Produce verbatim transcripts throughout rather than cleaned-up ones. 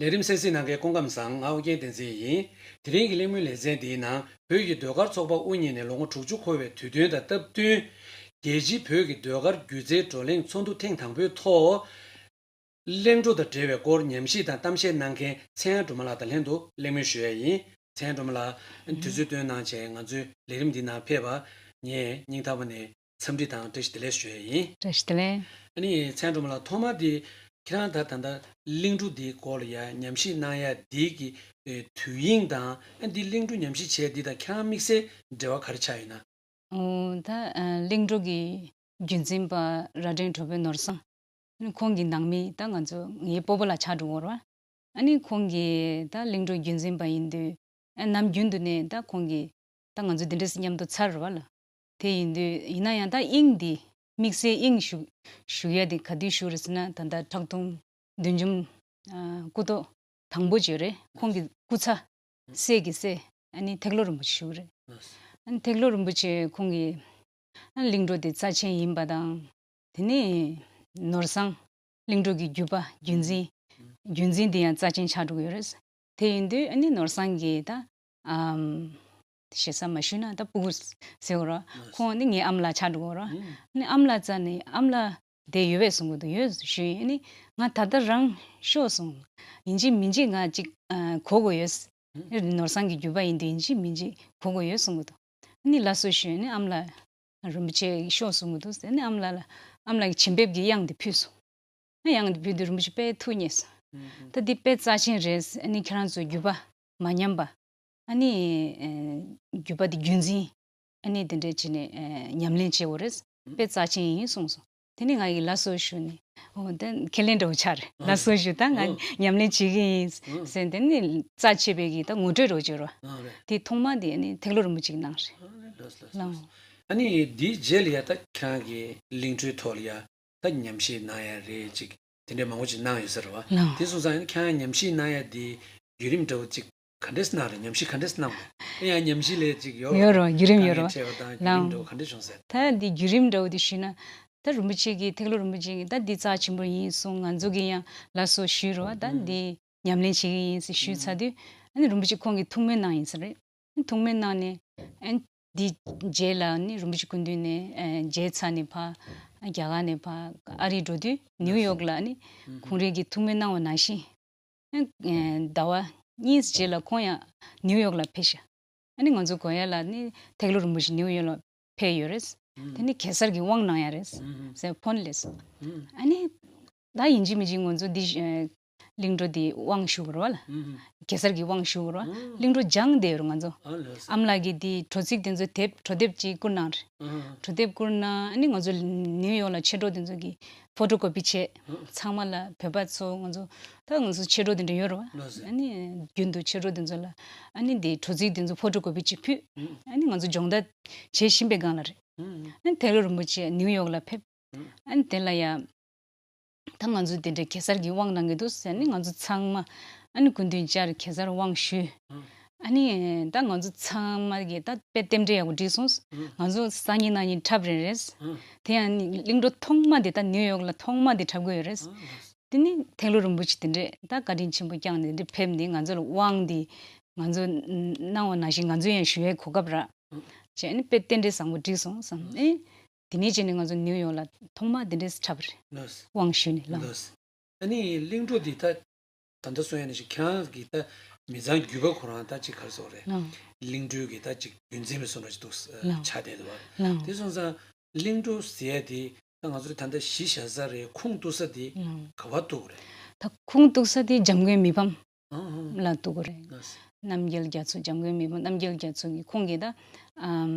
ལས་རིམ་གསན་གཟིགས་གནང་མཁན་སྐུ་ཁམས་བཟང་། ང་ཨོ་རྒྱན་བསྟན་འཛིན་ཡིན། དེ་རིང་གི་གླེང་མོལ་ལེ་ཚན་འདིའི་ནང་བོད་ཀྱི་ཟློས་གར་ཚོགས་པ་དབུ་བརྙེས་ནས་ལོ་ངོ་དྲུག་ཅུ་འཁོར་བའི་དུས་སྟོན་དང་སྟབས་བསྟུན། རྒྱལ་སྤྱིའི་བོད་ཀྱི་ཟློས་གར་སྒྱུ་རྩལ་བགྲོ་གླེང་ཚོགས་འདུ་ཐེངས་དང་པོའི་ཐོག་གླིང་བྲོ་དང་འབྲེལ་བའི་སྐོར་ཉམས་ཞིབ་དང་གཏམ་བཤད་གནང་མཁན་ཚེ་དབང་སྒྲོལ་མ་ལགས་དང་ལྷན་དུ་གླེང་མོལ་ཞུ་ཡ་ཡིན། ཚེ་དབང་སྒྲོལ་མ་ལགས། དུས་ཚོད་བཏོན་གནང་བྱས་ང་ཚོའི་ལས་རིམ་འདི་ནང་ཕེབས་པ་ངས་སྙིང་ཐག་པ་ནས་འཚམས་འདྲི་དང་བཀྲ་ཤིས་བདེ་ལེགས་ཞུ་ཡ་ཡིན། བཀྲ་ཤིས་བདེ་ལེགས། ཨ་ནི་ཚེ་དབང་སྒྲོལ་མ་ལགས། ཐོག་མ་དེ་ཁྱེད་རང་ད་ད་ལྟ་གླིང་བྲོ་འདིའི་སྐོར་ལ་ཡ་ཉམས་ཞིབ་གནང་ཡ་འདི་གི་ཨེ་དུས་དབྱིངས་དང་། ཨ་འདི་གླིང་བྲོ་ཉམས་ཞིབ་བྱས་འདི་དང་ཁྱེད་རང་དམིགས་བསལ་འབྲེལ་བ་ག་རེ་ཆགས་ཡོད་ན། ཨོ་ད་ཨ་གླིང་བྲོ་གི་རྒྱུན་འཛིན་པ་རྭ་སྒྲེང་གྲོགས་པོ་ནོར་བཟང་། ཨ་ནི་ཁོང་གི་ནང་མི་ད་ང་ཚོ་ངའི་སྤོ་བོ་ལགས་ཆགས་འགྲོ་གི་ཡོད་རེད་བ། ཨ་ནི་ཁོང་གིས་ད་གླིང་བྲོ་རྒྱུན་འཛིན་པ་ཡིན་དུས། ཨ་ནམ་རྒྱུན་དུ་ནས་ད་ཁོང་གིས་ད་ང་ཚོ་འདི་འདྲས་མཉམ་དུ་ཚར་རེད་བ་ལ། དེ་ཡིན་དུས་ཡིན་ན་ཡང་ད་དབྱིངས་འདི་དམིགས་བསལ་དབྱིངས་ཞུ་ཞུ་ཡ་དེ་ག་དུས་ཞུ་རེད་ཟེར་ན། ད་ལྟ་ཁྲག་འཐུང་བདུད་འཇོམས་ཨ་སྐུ་ཐོག་དང་པོ་བརྗོད་རེད། ཁོང་གི་སྐུ་ཚ་སྲས་ཀྱི་སྲས་ཨ་ནི་ཐེག་ལོ་རིན་པོ་ཆེ་ཞུ་གི་རེད། ཨ་ནི་ཐེག་ལོ་རིན་པོ་ཆེ་ཁོང་གིས་ཨ་གླིང་བྲོ་དེ་རྩ་ཆེན་ཡིན་པ་དང་། དེ་ནས་ནོར་བཟང་གླིང་བྲོ་གི་བརྒྱུད་པ་རྒྱུན་འཛིན། རྒྱུན་འཛིན་དེ་ཡང་རྩ་ཆེན་ཆགས་འགྲོ་གི་ཡོད་རེད། དེ་ཡིན་དུས་ཨ་ནི་ནོར་བཟང་གིས་ད་ཨམ་ཞེ་ས་མ་ཞུས་ན་ད་སྤུ་གུ་ཟེར་གི་རེད། ཁོང་ནི་ངའི་ཨ་མ་ལགས་ཆགས་འགྲོ་གི་རེད། ཨ་ནི་ཨ་མ་ལགས་རྩ་ནས་ཨ་མ་ལགས་དེ་ཡོད་པས་གསུང་གི་འདུག་ཡོད་ཞུས་ཡིན། ཨ་ནི་ང་ད་ལྟ་རང་ཤོར་སོང་། ཡིན་གཅིག་མིན་གཅིག་ང་གཅིག་ཨ་གོ་དགོས་ཡོད། ནོར་བཟང་གི་བརྒྱུད་པ་ཡིན་དུས་ཡིན་གཅིག་མིན་གཅིག་གོ་དགོས་ཡོད་གསུང་གི་འདུག་ཨ་ནི་ལགས་སོ་ཞུས་ནས་ཨ་མ་ལགས་རིན་པོ་ཆེ་ཤོག་གསུང་གི་འདུག་ཟེར་ནས་ཨ་མ་ལགས་ལ། ཨ་མ་ལགས་ཀྱིས་བྱིན་འབེབས་ཀྱི་གཡང་དེ་ཕུལ་སོང་། ཨ་གཡང་དེ་ཕུལ་དུས་རིན་པོ་ཆེ་དཔེ་ཐུགས་མཉེས་སོང་། ད་འདི་དཔེ་རྩ་ཆེན་རེད། ཨ་ནི་ཁྱེད་རང་ཚོའི་བརྒྱུད་པ་མ་ཉམས་པ། ཨ་ནི་ཨེ་བརྒྱུད་པ་འདི་རྒྱུན་འཛིན། ཨ་ནི་དེ་འདྲས་བྱས་ནས་ཨེ་ཉམས་ལེན་བྱེད་དགོས་རེད། དཔེ་རྩ་ཆེན་ཡིན་གསུངས་སོང་། དེ་ནས་ང་ཡིས་ལགས་སོ་ཞུས་ནས། འོ་དེ་ཁས་ལེན་འདྲ་བོ་ཆགས་རེད། ལགས་སོ་ཞུས། ད་ང་ཉམས་ལེན་བྱེད་ཀྱི་ཡིན་ཟེར། དེ་ནི་རྩ་ཆེ་བའི་གི་ད་ངོ་སྤྲོད་རོགས་བྱོས་རོགས། དེ་ཐོག་མ་དེ་ནི་ཐེག་ལོ་རིན་པོ་ཆེ་གིས་གནང་རེད། ལགས། ཨ་ནི་དེའི་རྗེས་ལ་ཡ་ད་ཁྱེད་རང་གི་གླིང་བྲོའི་ཐོག་ལ་ཡ་ད་ཉམས་ཞིབ་གནང་ཡ་རེད། ཅིག་དེ་འདྲའི་མང་པོ་ཅིག་གནང་ཡོད་ས་རེད་བ། ལགས། དེ་སོང་ཙང་ཡ་ཁྱེད་རང་ཉམས་ཞིབ་གནང་ཡ་དེ་བརྒྱུད་རིམ་འདྲ་བོ་ཅིག་ག་འདྲས་གནང་རེད། ཉམས་ཞིབ་ག་འདྲས་གནང་བ། ཨེ་ཡང་ཉམས་ཞིབ་ལས་ཅིག་ཡོད་རོ། བརྒྱུད་རིམ་ཡོད་རོ། དཀའ་ངལ་འཕྲད་པ་དང་བརྒྱུད་རིམ་འདྲ་བོ་ག་འདྲས་བྱུང་ཟེར། ད་འདི་བརྒྱུད་རིམ་འདྲ་བོ་དེ་ཞུས་ན། ད་རིན་པོ་ཆེ་གིས་ཐེག་ལོ་རིན་པོ་ཆེ་གིས་ད་འདི་རྩ་ཆེན་པོ་ཡིན་གསུངས། ང་ཚོ་གིས་ཡང་ལགས་སོ་ཞུས་རོ། ད་འདི་ཉམས་ལེན་བྱེད་ཀྱི་ཡིན་ཟེར་ཞུས་ཚར་དུས། ཨ་ནི་རིན་པོ་ཆེ་ཁོང་གིས་ཐུགས་སྨོན་གནང་ཡིན་ས་རེད། ཐུགས་སྨོན་གནང་ནས། ཨ་ནི་འདི་རྗེས་ལ་ནི་རིན་པོ་ཆེ་སྐུ་མདུན་ནས་ཨ་མཇལ་ཚར་ནས་ཕར་རྒྱ་གར་ནས་ཕར་ཨ་རི་འགྲོ་དུས་ནིའུ་ཡོག་ལ་ནི་ཁོང་རང་གིས་ཐུགས་སྨོན་གནང་བ་ནང་བཞིན། ཨ་ནི་ཟླ་བ་གཉིས་རྗེས་ལ་ཁོང་ཡང་ནིའུ་ཡོག་ལ་ཕེབས་ཤག་ཨ་ནི་ང་ཚོ་གོ་ཡ་ལ་ནི་ཐེག་ལོ་རིན་པོ་ཆེ་ནིའུ་ཡོག་ལ་ཕེབས་ཡོད་རེད། དེ་ནི་གེ་སར་གྱི་དབང་གནང་ཡ་རེད་ཟེར་ཕོན་སླེབས་སོང་། ཨ་ནི་ད་ཡིན་གཅིག་མིན་གཅིག་ང་ཚོ་འདི་གླིང་བྲོ་འདི་དབང་ཞུ་དགོས་རེད་བ་ལ། གེ་སར་གྱི་དབང་ཞུ་དགོས་རེད་བ། གླིང་བྲོ་སྦྱངས་བསྡད་ཡོད་རེད་ང་ཚོ། ཨ་མ་ལགས་ཀྱིས་འདི་བྲོ་ཚིག་དེ་ཚོ་དེབ་བྲོ་དེབ་ཅིག་བསྐུར་གནང་རེད། བྲོ་དེབ་བསྐུར་གནང་། ཨ་ནི་ང་ཚོ་ནིའུ་ཡོག་ལ་ཆེ་བྲོ་དེ་ཚོ་གི་ཕོ་ཊོ་ཀོ་པི་བྱས། ཚང་མ་ལ་བོད་པ་ཚོ་ང་ཚོ་ད་ང་ཚོ་ཆེ་བྲོ་དེ་འདྲ་ཡོད་རེད་བ། ཨ་ནི་རྒྱུན་དུ་ཆེ་བྲོ་དེ་ཚོ་ལ་ཨ་ནི་འདི་བྲོ་ཚིག་དེ་ཚོ་ཕོ་ཊོ་ཀོ་པི་ཅིག་ཕུལ། ཨ་ནི་ང་ཚོ་སྦྱོང་བརྡར་བྱེད་བཞིན་པའི་སྒང་ལ་རེད། ཨ་ནི་ཐེག་ལོ་རིན་པོ་ཆེ་ནིའུ་ཡོག་ལ་ཕེབས། ཨ་ནི་དེ་ལ་ཡ། ད་ང་ཚོ་དེ་འདྲའི་གེ་སར་གྱི་དབང་གནང་གི་འདུག་ཟེར་ནས་ང་ཚོ་ཚང་མ་ཨ་ནི་སྐུ་མདུན་བཅར་གེ་སར་དབང་ཞུས། ཨ་ནི་ད་ང་ཚོ་ཚང་མ་གིས་ད་དཔེ་རྟེན་འབྲེལ་ཡག་པོ་འགྲིག་སོང་། ང་ཚོ་སང་ཉིན་གནངས་ཉིན་འཁྲབ་རན་རེད། དེ་ཡང་ནི་གླིང་བྲོ་ཐོག་མ་དེ་ད་ནིའུ་ཡོག་ལ་ཐོག་མ་དེ་འཁྲབ་གི་ཡོད་རེད། དེ་ནི་ཐེག་ལོ་རིན་པོ་ཆེ་དེ་འདྲས་ད་བཀའ་དྲིན་ཆེན་པོ་བསྐྱངས་ནས་འདི་ཕེབས་ནས་ང་ཚོ་ལ་དབང་འདི་ང་ཚོ་གནང་བ་ནང་བཞིན་ང་ཚོ་ཡང་ཞུ་ཡའི་གོ་སྐབས་རག་བྱས་ནས་དཔེ་རྟེན་འབྲེལ་བཟང་པོ་འགྲིག་སོང་བསམ་ནས། དེ་ནས་བྱས་ནས་ང་ཚོ་ནིའུ་ཡོག་ལ་ཐོག་མ་དེ་འདྲས་འཁྲབ་པ་རེད། ལགས། དབང་ཞུས་ནས་ལགས། ལགས། ཨ་ནི་གླིང་བྲོ་འདི་ད་ད་ལྟ་གསུང་ཡ་ནང་བཞིན་ཁྱེད་རང་གི་ད་མི་ཚང་བརྒྱུད་པ་ཁོ་རང་ད་ཅིག་ག་རེ་ཟེར་དགོས་རེད། ལགས། གླིང་བྲོའི་གི་ད་ཅིག་རྒྱུན་འཛིན་པའི་བཟོ་འདྲ་ཅིག་འདུག་ལགས། ཆགས་བསྡད་འདུག་བ། ལགས། དེ་སོང་ཙང་གླིང་བྲོ་ཟེར་ཡ་དེ་ད་ང་ཚོ་ད་ལྟ་གཞི་བཞག་ས་རེད། ཁུངས་གཏུགས་ས་དེ་ལགས། ག་པར་གཏུགས་དགོས་རེད། ད་ཁུངས་གཏུགས་ས་དེ་འཇམ་མགོན་མི་ཕམ། ཨང་ཨང་། ལ་གཏུགས་དགོས་རེད། ལགས་སོ། རྣམ་རྒྱལ་རྒྱ་མཚོ། འཇམ་མགོན་མི་ཕམ་རྣམ་རྒྱལ་རྒྱ་མཚོ་གིས་ཁོང་གིས་ད་ཨམ་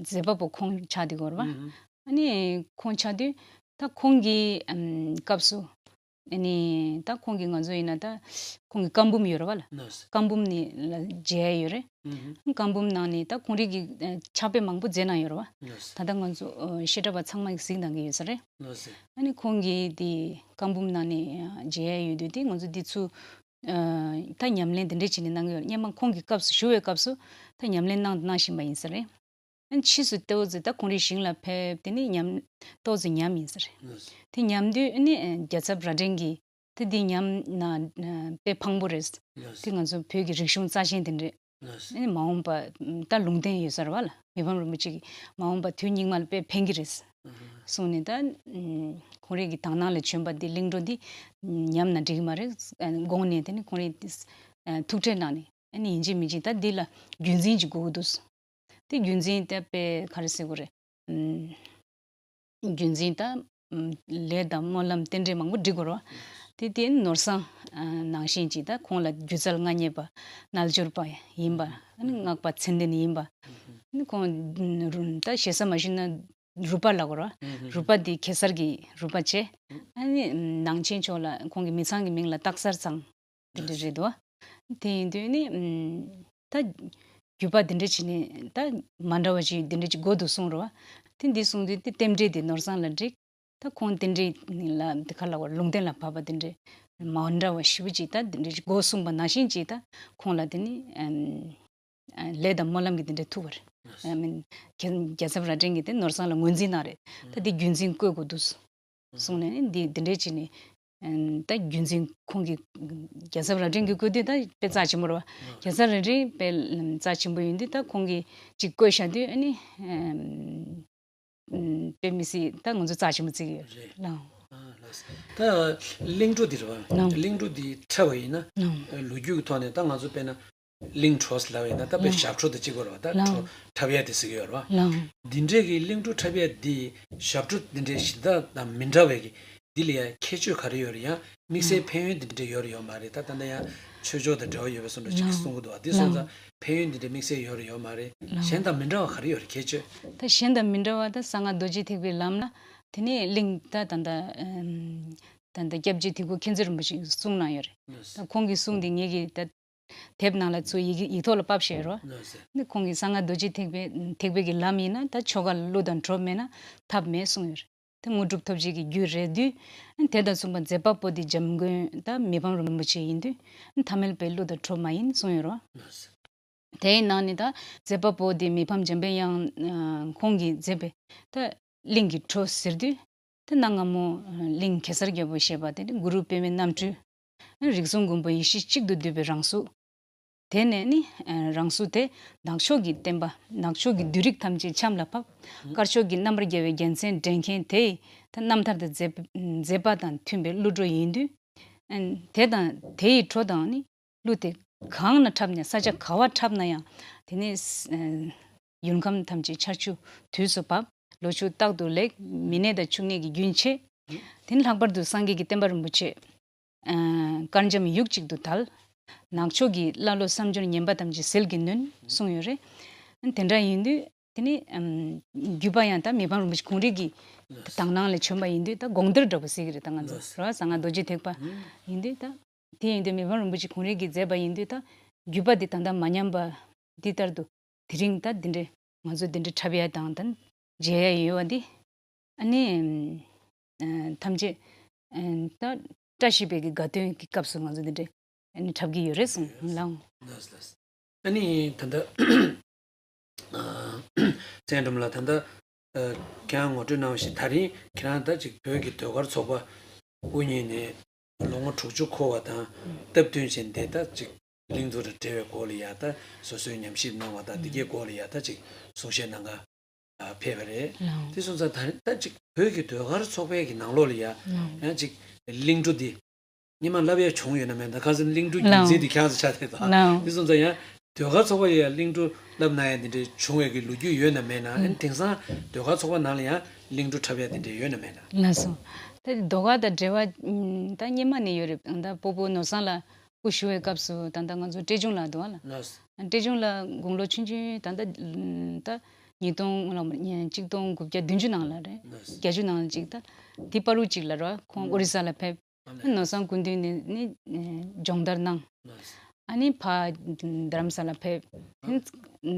མཛད་པ་པོ་ཁོང་ཆགས་བསྡད་ཡོད་རེད་བ། ཨ་ནི་ཁོང་ཆགས་དུས་ད་ཁོང་གི་ཨམ་སྐབས་སུ་ཨ་ནི་ད་ཁོང་གིས་ང་ཚོ་ཡིན་ན་ད་ཁོང་གི་བཀའ་འབུམ་ཡོད་རེད་བ་ལ། ལགས་སོ། བཀའ་འབུམ་ནི་ལ་མཇལ་ཡ་ཡོད་རེད། བཀའ་འབུམ་ནང་ནས་ད་ཁོང་རང་གིས་ཨ་ཕྱག་དཔེ་མང་པོ་མཛད་གནང་ཡོད་རེད་བ། ལགས་སོ། ད་ལྟ་ང་ཚོ་ཨ་བཤད་གྲྭ་པ་ཚང་མ་གིས་གཟིགས་གནང་གི་ཡོད་ས་རེད། ལགས་སོ། ཨ་ནི་ཁོང་གིས་དེ་བཀའ་འབུམ་ནང་ནས་ཨ་མཇལ་ཡ་ཡོད་དུས་དེ་ང་ཚོ་འདི་ཚོ་ཨ་ད་ཉམས་ལེན་དེ་འདྲས་བྱས་ནས་གནང་གི་ཡོད་རེད། སྔོན་མ་ཁོང་གི་སྐབས་སུ་ཞུ་བའི་སྐབས་སུ་ད་ཉམས་ལེན་གནང་གནང་བཞིན་པ་ཡིན་ས་རེད། ཨ་ནི་ཕྱིས་སུ་ཏོག་ཙམ་ད་ཁོང་རང་ཞིང་ལ་ཕེབས་དེ་ནས་ཉམས་ཏོག་ཙམ་ཉམས་ཡིན་ས་རེད། དེ་ཉམས་དུས་ཨ་ནི་རྒྱལ་ཚབ་རྭ་སྒྲེང་གིས་ དེ་འདི་ཉམས་ན་དཔེ་ཕངས་པོ་རེད། དེ་ང་ཚོ་བོད་ཀྱི་རིག་གཞུང་རྩ་ཆེན་དེ་འདྲས། ཨ་ནི་མ་འོངས་པ་ད་ལུང་བསྟན་ཡོད་ས་རེད་བ་ལ། མི་ཕམ་རིན་པོ་ཆེ་གིས་མ་འོངས་པ་དུས་སྙིགས་མ་ལ་དཔེ་ཕན་གྱི་རེད་གསུངས་ནས། ད་ཁོང་རང་གི་དག་སྣང་ལས་བྱོན་པ་འདི་གླིང་བྲོ་འདི་ཉམས་ན་འགྲིག་གི་མ་རེད་དགོངས་ནས། དེ་ནི་ཁོང་རང་ཐུགས་ཁྲལ་གནང་ནས། ཨ་ནི་ཡིན་གཅིག་མིན་གཅིག་ད་འདི་ལ་རྒྱུན་འཛིན་ཅིག་དགོས་ཀྱི་འདུག་དེ་རྒྱུན་འཛིན་དེ་དཔེ་ག་རེ་ཟེར་དགོས་རེད། ཨུམ། རྒྱུན་འཛིན་དང་། ཨུམ། ལས་དང་སྨོན་ལམ་རྟེན་འབྲེལ་མང་པོ་སྒྲིག་དགོས་རེད་བ། དེ་དེ་ནོར་བཟང་ནང་བཞིན་གྱིས་ད་ཁོང་ལ་སྒྱུ་རྩལ་མངའ་བརྙེས་པ། རྣལ་འབྱོར་པ་ཡིན་པ། ཨ་ནི་སྔགས་པ་མཚན་ལྡན་ཡིན་པ། ཨ་ནི་ཁོང་ད་ཞེ་ས་མ་ཞུས་ན་རུས་པ་ལབ་དགོས་རེད་བ། རུས་པ་དེ་གེ་སར་གྱི་རུས་པ་བྱས། ཨ་ནི་ནང་ཆེན་ཕྱོགས་ལ་ཁོང་གི་མི་ཚང་གི་མིང་ལ་སྟག་གསར་ཚང་། དེ་འདྲ་རེད་དོ། དེ་ཡིན་དུས་ནི་ཨམ། ད་རྒྱུད་པ་དེ་འདྲ་བྱས་ནས་ད་མ་འདྲ་བ་ཞིག་དེ་འདྲ་ཅིག་དགོས་འདུག་གསུངས་རེད་བ། དེ་འདི་གསུངས་དུས་དེ་རྟེན་འབྲེལ་དེ་ནོར་བཟང་ལ་འགྲིག་ད་ཁོང་རྟེན་འབྲེལ་ལ་འདི་ག་ལ་བར་ལུང་བསྟན་ལ་བབས་པ་དེ་འདྲ་མ་འདྲ་བ་ཞེ་པོ་ཅིག་ད་དེ་འདྲ་ཅིག་དགོས་གསུངས་པ་ནང་བཞིན་ཅིག་ད་ཁོང་ལ་དེ་ནི་ཨམ། ལས་དང་སྨོན་ལམ་གྱི་དེ་འདྲ་ཐུག་པ་རེད། ཨ་མིན། རྒྱལ་རྒྱལ་ཚབ་རྭ་སྒྲེང་གིས་དེ་ནོར་བཟང་ལ་ངོས་འཛིན་གནང་རེད། ད་དེ་རྒྱུན་འཛིན་བསྐོ་དགོས་འདུག་གསུངས་ནས་ནི་འདི་འདི་འདྲས་བྱས་ནས། ཨ་ད་རྒྱུན་འཛིན་ཁོང་གིས་རྒྱལ་ཚབ་རྭ་སྒྲེང་གིས་བསྐོས་དུས་ད་དཔེ་རྩ་ཆེན་པོ་རེད་བ། རྒྱལ་ཚབ་རྭ་སྒྲེང་དཔེ་རྩ་ཆེན་པོ་ཡིན་དུས་ད་ཁོང་གིས་ཅིག་བསྐོས་བཞག་དུས་ཨ་ནི། ཨམ། དཔེ་མི་སྲིད་ད་ང་ཚོ་རྩ་ཆེན་པོ་བརྩི་གི་ཡོད་རེད། ལགས། ཨ་ལགས། ད་གླིང་བྲོ་འདི་རེད་བ། ལགས། གླིང་བྲོ་འདི་འཁྲབ་པ་ཡིན་ན། ལགས། ལོ་རྒྱུས་ཀྱི་ཐོག་ནས་ད་ང་ཚོ་དཔེར་ན། གླིང་བྲོ་ཟེར་ལབ་ཡིན་ན་ད་དཔེ་ལགས། ཞབས་བྲོ་དང་གཅིག་པ་རེད་བ། ད་ལགས། བྲོ་འཁྲབ་ཡ་དེ་ཟེར་གྱི་ཡོད་རེད་བ། ལགས། འདི་འདྲས་ཀྱི་གླིང་བྲོ་འཁྲབ་ཡ་འདི་ཞབས་བྲོ་འདི་འདྲའི་གཞན་དག་དང་མི་འདྲ་བའི་གི་འདི་ལ་ཡང་ཁྱད་ཆོས་ག་རེ་ཡོད་རེད། ཡང་དམིགས་བསལ་ལགས། ཕན་ཡོན་འདི་འདྲ་ཡོད་རེད་ཡོད་མ་རེད། ད་ད་ལྟ་ཡང་ཆོས་ཕྱོགས་དང་འབྲེལ་བ་ཡོད་པའི་བཟོ་འདྲ་ཅིག་གསུང་གི་འདུག་བ། འདི་སོང་ལགས། ཙང་ཕན་ཡོན་འདི་འདྲ་དམིགས་བསལ་ཡོད་རེད་ཡོད་མ་རེད། ལགས། གཞན་དང་མི་འདྲ་བ་ག་རེ་ཡོད་རེད་ཁྱད་ཆོས། ད་གཞན་དང་མི་འདྲ་བ་ད་གསང་སྔགས་རྡོ་རྗེ་ཐེག་པའི་ལམ་ལ་དེ་ནས་གླིང་ད་ད་ད་ད་ད་སྐྱབས་རྗེ་དིལ་མགོ་མཁྱེན་བརྩེ་རིན་པོ་ཆེའི་གསུང་གནང་ཡོད་རེད། ལགས། ད་ཁོང་གི་གསུང་དེ་ངེད་ཀྱིས་ད་དེབ་ནང་ལ་ཚུར་ཡི་གེ་ཡིག་ཐོག་ལ་ཕབ་བཞག་ཡོད་རེད། ལགས་སོ། ནི་ཁོང་གིས་གསང་སྔགས་རྡོ་རྗེ་ཐེག་པའི་ཐེག་པའི་གི་ལམ་ཡིན་ན་ད་ཆོ་ག་ལ་བློ་དང་གྲོགས་མེད་ན་ཐབས་མེད་གསུངས་ཡོད་རེད། དེ་དངོས་གྲུབ་ཐོབ་བྱེད་ཀྱི་རྒྱུ་རེད་དུས། དེ་དང་མཚུངས་པ་མཛད་པ་པོ་དེ་འཇམ་མགོན་ད་མི་ཕམ་རིན་པོ་ཆེ་ཡིན་དུས། ཐ་མལ་པའི་བློ་དང་གྲོགས་མ་ཡིན་གསུངས་ཡོད་རེད། ལགས་སོ། དེའི་ནང་ནས་ད་མཛད་པ་པོ་དེ་མི་ཕམ་འཇམ་པའི་དབྱངས་ཁོང་གིས་མཛད་པའི་ད་གླིང་གི་བྲོ་ཟེར་དུས། དེ་གནའ་སྔ་མོ་གླིང་གེ་སར་རྒྱལ་པོ་ཞེས་པ་དེ་ནི་གུ་རུ་པདྨའི་རྣམ་སྤྲུལ། རིགས་གསུམ་མགོན་པོ་ཡེ་ཤེས་གཅིག་ཏུ་བསྡུས་པའི་རང་གཟུགས། དེ་ནས་ནི་རང་གཟུགས་དེ་ནག་ཕྱོགས་ཀྱི་བསྟན་པ་ནག་ཕྱོགས་ཀྱི་བདུད་རིགས་ཐམས་ཅད་ཆམ་ལ་ཕབ། དཀར་ཕྱོགས་ཀྱི་རྣམ་པར་རྒྱལ་བའི་རྒྱལ་མཚན་འདྲེན་མཁན་དེ་ཡི་ད་རྣམ་ཐར་དང་མཛད་པ་མཛད་པ་དང་མཐུན་པའི་གླུ་བྲོ་ཡིན་དུས། དེ་དང་དེ་ཡི་བྲོ་དང་ནི། གླུ་དེ་གང་ན་འཁྲབ་ནས་ས་ཆ་ག་བ་འཁྲབ་ན་ཡང་དེ་ནས་ཡུལ་ཁམས་ཐམས་ཅད་ཆར་ཆུ་དུས་སུ་བབས། ལོ་ཕྱུགས་རྟག་ཏུ་ལེགས། མི་ནད་དང་ཕྱུགས་ནད་ཀྱི་རྒྱུན་ཆད། དེ་ནས་ལྷག་པར་དུ་སངས་རྒྱས་ཀྱི་བསྟན་པ་རིན་པོ་ཆེ་དཀར་འཇམ་ཡུག་གཅིག་ཏུ་དར། ནག་ཕྱོགས་ཀྱི་ཀླ་ཀློ་བསམ་སྦྱོར་ངན་པ་ཐམས་ཅད་ཟིལ་གྱིས་ནོན་གསུངས་ཡོད་རེད། དེ་འདྲ་ཡིན་དུས་དེ་ནི་རྒྱུད་པ་ཡང་ད་མི་ཕམ་རིན་པོ་ཆེ་ཁོང་རང་གི་དག་སྣང་ལས་བྱོན་པ་ཡིན་དུས་ད་དགོངས་གཏེར་འདྲ་པོ་ཟེར་གྱི་རེད། ད་ང་ཚོ་ར་གསང་སྔགས་རྡོ་རྗེ་ཐེག་པ་ཡིན་དུས་ད། དེ་ཡིན་དུས་མི་ཕམ་རིན་པོ་ཆེ་ཁོང་རང་གིས་མཛད་པ་ཡིན་དུས་ད་རྒྱུད་པ་འདི་ད་ལྟ་མ་ཉམས་པ་འདི་ལྟར་དུ་དེ་རིང་ད་འདི་འདྲའི་ང་ཚོ་འདི་འདྲའི་འཁྲབ་ཡ་དང་ད་མཇལ་ཡ་ཡོད་པ་འདི་ཨ་ནི་ཐམས་ཅད་ད་བཀྲ་ཤིས་པའི་གི་དགའ་སྟོན་གྱི་སྐབས་སུ་ང་ཚོ་འདི་འདྲའི་ཨ་ནི་འཁྲབ་ཀྱི་ཡོད་རེད་གསུངས་ལགས། ལགས་ལགས། ཨ་ནི་ད་ལྟ། བཙན་སྒྲོལ་མ་ལགས། ད་ལྟ་ཁྱེད་རང་ངོ་སྤྲོད་གནང་བ་བཞིན་ད་རིང་ཁྱེད་རང་ད་ཅིག་བོད་ཀྱི་ཟློས་གར་ཚོགས་པ་དབུ་བརྙེས་ནས་ལོ་ངོ་དྲུག་ཅུ་འཁོར་བ་དང་སྟབས་བསྟུན་བྱས་འདི་ད་ཅིག་གླིང་བྲོ་དང་འབྲེལ་བའི་སྐོར་ལ་ཡ་ད་སོ་སོའི་ཉམས་ཞིབ་གནང་བ་དང་འདི་གའི་སྐོར་ལ་ཡ་ད་ཅིག་གསུང་བཤད་གནང་ག་ཕེབས་པ་རེད། ལགས། དེ་སོང་ཙང་ད་རིང་ད་ཅིག་བོད་ཀྱི་ཟློས་གར་ཚོགས་པའི་གི་ནང་ལོགས་ལ་ཡ་ལགས། ཡང་ཅིག་གླིང་བྲོ་འདི། སྔོན་མ་བསླབ་ཡ་བྱུང་ཡོད་ན་མེད་ན། ཁ་སང་གླིང་བྲོ་རྒྱུན་འཛིན་དེ་ཁྱེད་རང་ཚོ་ཆགས་བསྡད་འདུག་ལགས། དེ་སོང་ཙང་ཡང་ཟློས་གར་ཚོགས་པ་ལ་ཡང་གླིང་བྲོ་བསླབ་གནང་ཡ་འདི་འདྲའི་བྱུང་བའི་གི་ལོ་རྒྱུས་ཡོད་ན་མེད་ན། ཨ་ནི་དེང་སང་ཟློས་གར་ཚོགས་པ་ནང་ལ་ཡང་གླིང་བྲོ་འཁྲབ་ཡ་འདི་འདྲའི་ཡོད་ན་མེད་ན། ལགས་སོ། ད་ཟློས་གར་དང་འབྲེལ་བ་ད་སྔོན་མ་ནས་ཡོད་རེད། ད་སྤོ་བོ་ནོར་བཟང་ལགས་སྐུ་ཞུ་བའི་སྐབས་སུ་ད་ལྟ་ང་ཚོ་བཀྲས་ཆུང་ལགས་འདུག་བ་ལ། ལགས་སོ། བཀྲས་ཆུང་ལགས་དགུང་ལོ་ཆུང་ཆུང་ད་ལྟ་ད་ཉིས་སྟོང་ལ་ཆིག་སྟོང་དགུ་བརྒྱ་བདུན་ཅུ་ནང་ལ་རེད། ལགས་སོ། བརྒྱད་ཅུ་ནང་ལ་ཅིག་ད་དེ་བར་དུ་ཅིག་ལ་རེད་བ། ཁོང་ཨོ་རི་ས་ལ་ཕེབས། ཨ་ནི། ནོར་བཟང་སྐུ་མདུན་ནས་ནི་སྦྱོང་བརྡར་གནང་། ལགས་སོ། ཨ་ནི་ཕར་རྡ་རམ་ས་ལ་ཕེབས། ཨ།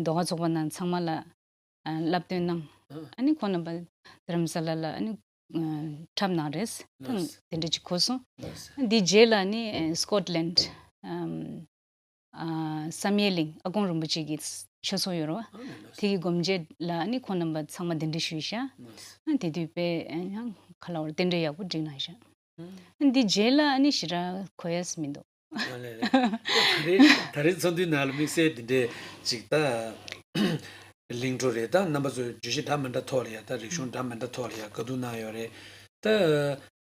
ཟློས་གར་ཚོགས་པ་ནང་ཚང་མ་ལ་ཨ་བསླབ་སྟོན་གནང་། ཨ། ཨ་ནི་ཁོང་རྣམ་པ་རྡ་རམ་ས་ལ་ལ་ཨ་ནི་འཁྲབ་གནང་རེད། ལགས་སོ། དེ་འདྲ་ཅིག་གོ་སོང་། ལགས་སོ། འདི་རྗེས་ལ་ནི་སི་ཀོཊ་ལེན་ཌི་ཨམ། ཨ། བསམ་ཡས་གླིང་ཨ་དཀོན་རིན་པོ་ཆེ་གི་ཆོས་ཚོགས་ཡོད་རེད་བ། ཨ་ནི་ལགས་སོ། དེ་གི་སྒོ་འབྱེད་ལ་ནི་ཁོང་རྣམ་པ་ཚང་མ་གདན་འདྲེན་ཞུས་ཤག་ལགས་སོ། ཨ་དེ་དུས་དཔེ་ཡང་ག་ལ་བར་རྟེན་འབྲེལ་ཡག་པོ་བསྒྲིགས་གནང་ཤག་ཨ་འདི་རྗེས་ལ་ཨ་ནི་ཞེ་དྲག་གོ་ཡས་མི་འདུག་ཨ་ལས་ལས། ད་རེས་ད་རེས་ཚོགས་འདུའི་ནང་ལ་དམིགས་བསལ་འདི་འདྲའི་ཅིག་ད་གླིང་བྲོ་རེད། ད་རྣམ་པ་ཚོས་བརྗོད་གཞི་འདྲ་མི་འདྲ་ཐོག་ལ་ཡ། ད་རིག་གཞུང་འདྲ་མི་འདྲ་ཐོག་ལ་ཡ་བཀའ་བསྡུར་གནང་ཡོད་རེད། ད་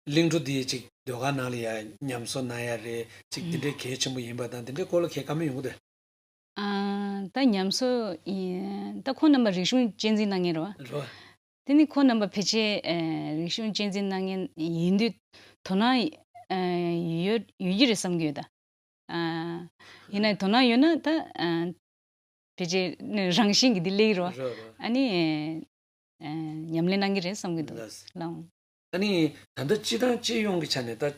གླིང་བྲོ་འདི་ཅིག་ཟློས་གར་ནང་ལ་ཡ་ཉམས་གསོ་གནང་ཡ་རེད། ཅིག་འདི་འདྲའི་གལ་ཆེན་པོ་ཡིན་པ་དང་འདི་འདྲའི་སྐོར་ལ་ཁྱེད་བཀའ་མོལ་ཡོང་གི་འདུག་ཨ། ད་ཉམས་གསོ་ཡིན། ད་ཁོང་རྣམ་པ་རིག་གཞུང་གཅེས་འཛིན་གནང་མཁན་རེད་བ། རེད་བ། དེ་ནི་ཁོང་རྣམ་པ་ཕལ་ཆེར་ཨ་རིག་གཞུང་གཅེས་འཛིན་གནང་མཁན་ཡིན་དུས། དོ་སྣང་ཨ་ཡོད་ཡོད་ཀྱི་རེད་བསམ་གྱི་ཡོད་ད། ཨ། ཡིན་ན་དོ་སྣང་ཡོད་ན་ད་ཨ་ཕལ་ཆེར་ནི་རང་བཞིན་གྱིས་འདི་སླེབས་ཀྱི་རེད་བ། རེད་བ། ཨ་ནི་ཨ་ཉམས་ལེན་གནང་གི་རེད་བསམ་གྱི་འདུག་ལགས། ལགས། ཨ་ནི་ད་ལྟ་སྤྱི་དང་སྤྱི་ཡོངས་ཀྱི་ཆ་ནས་ད་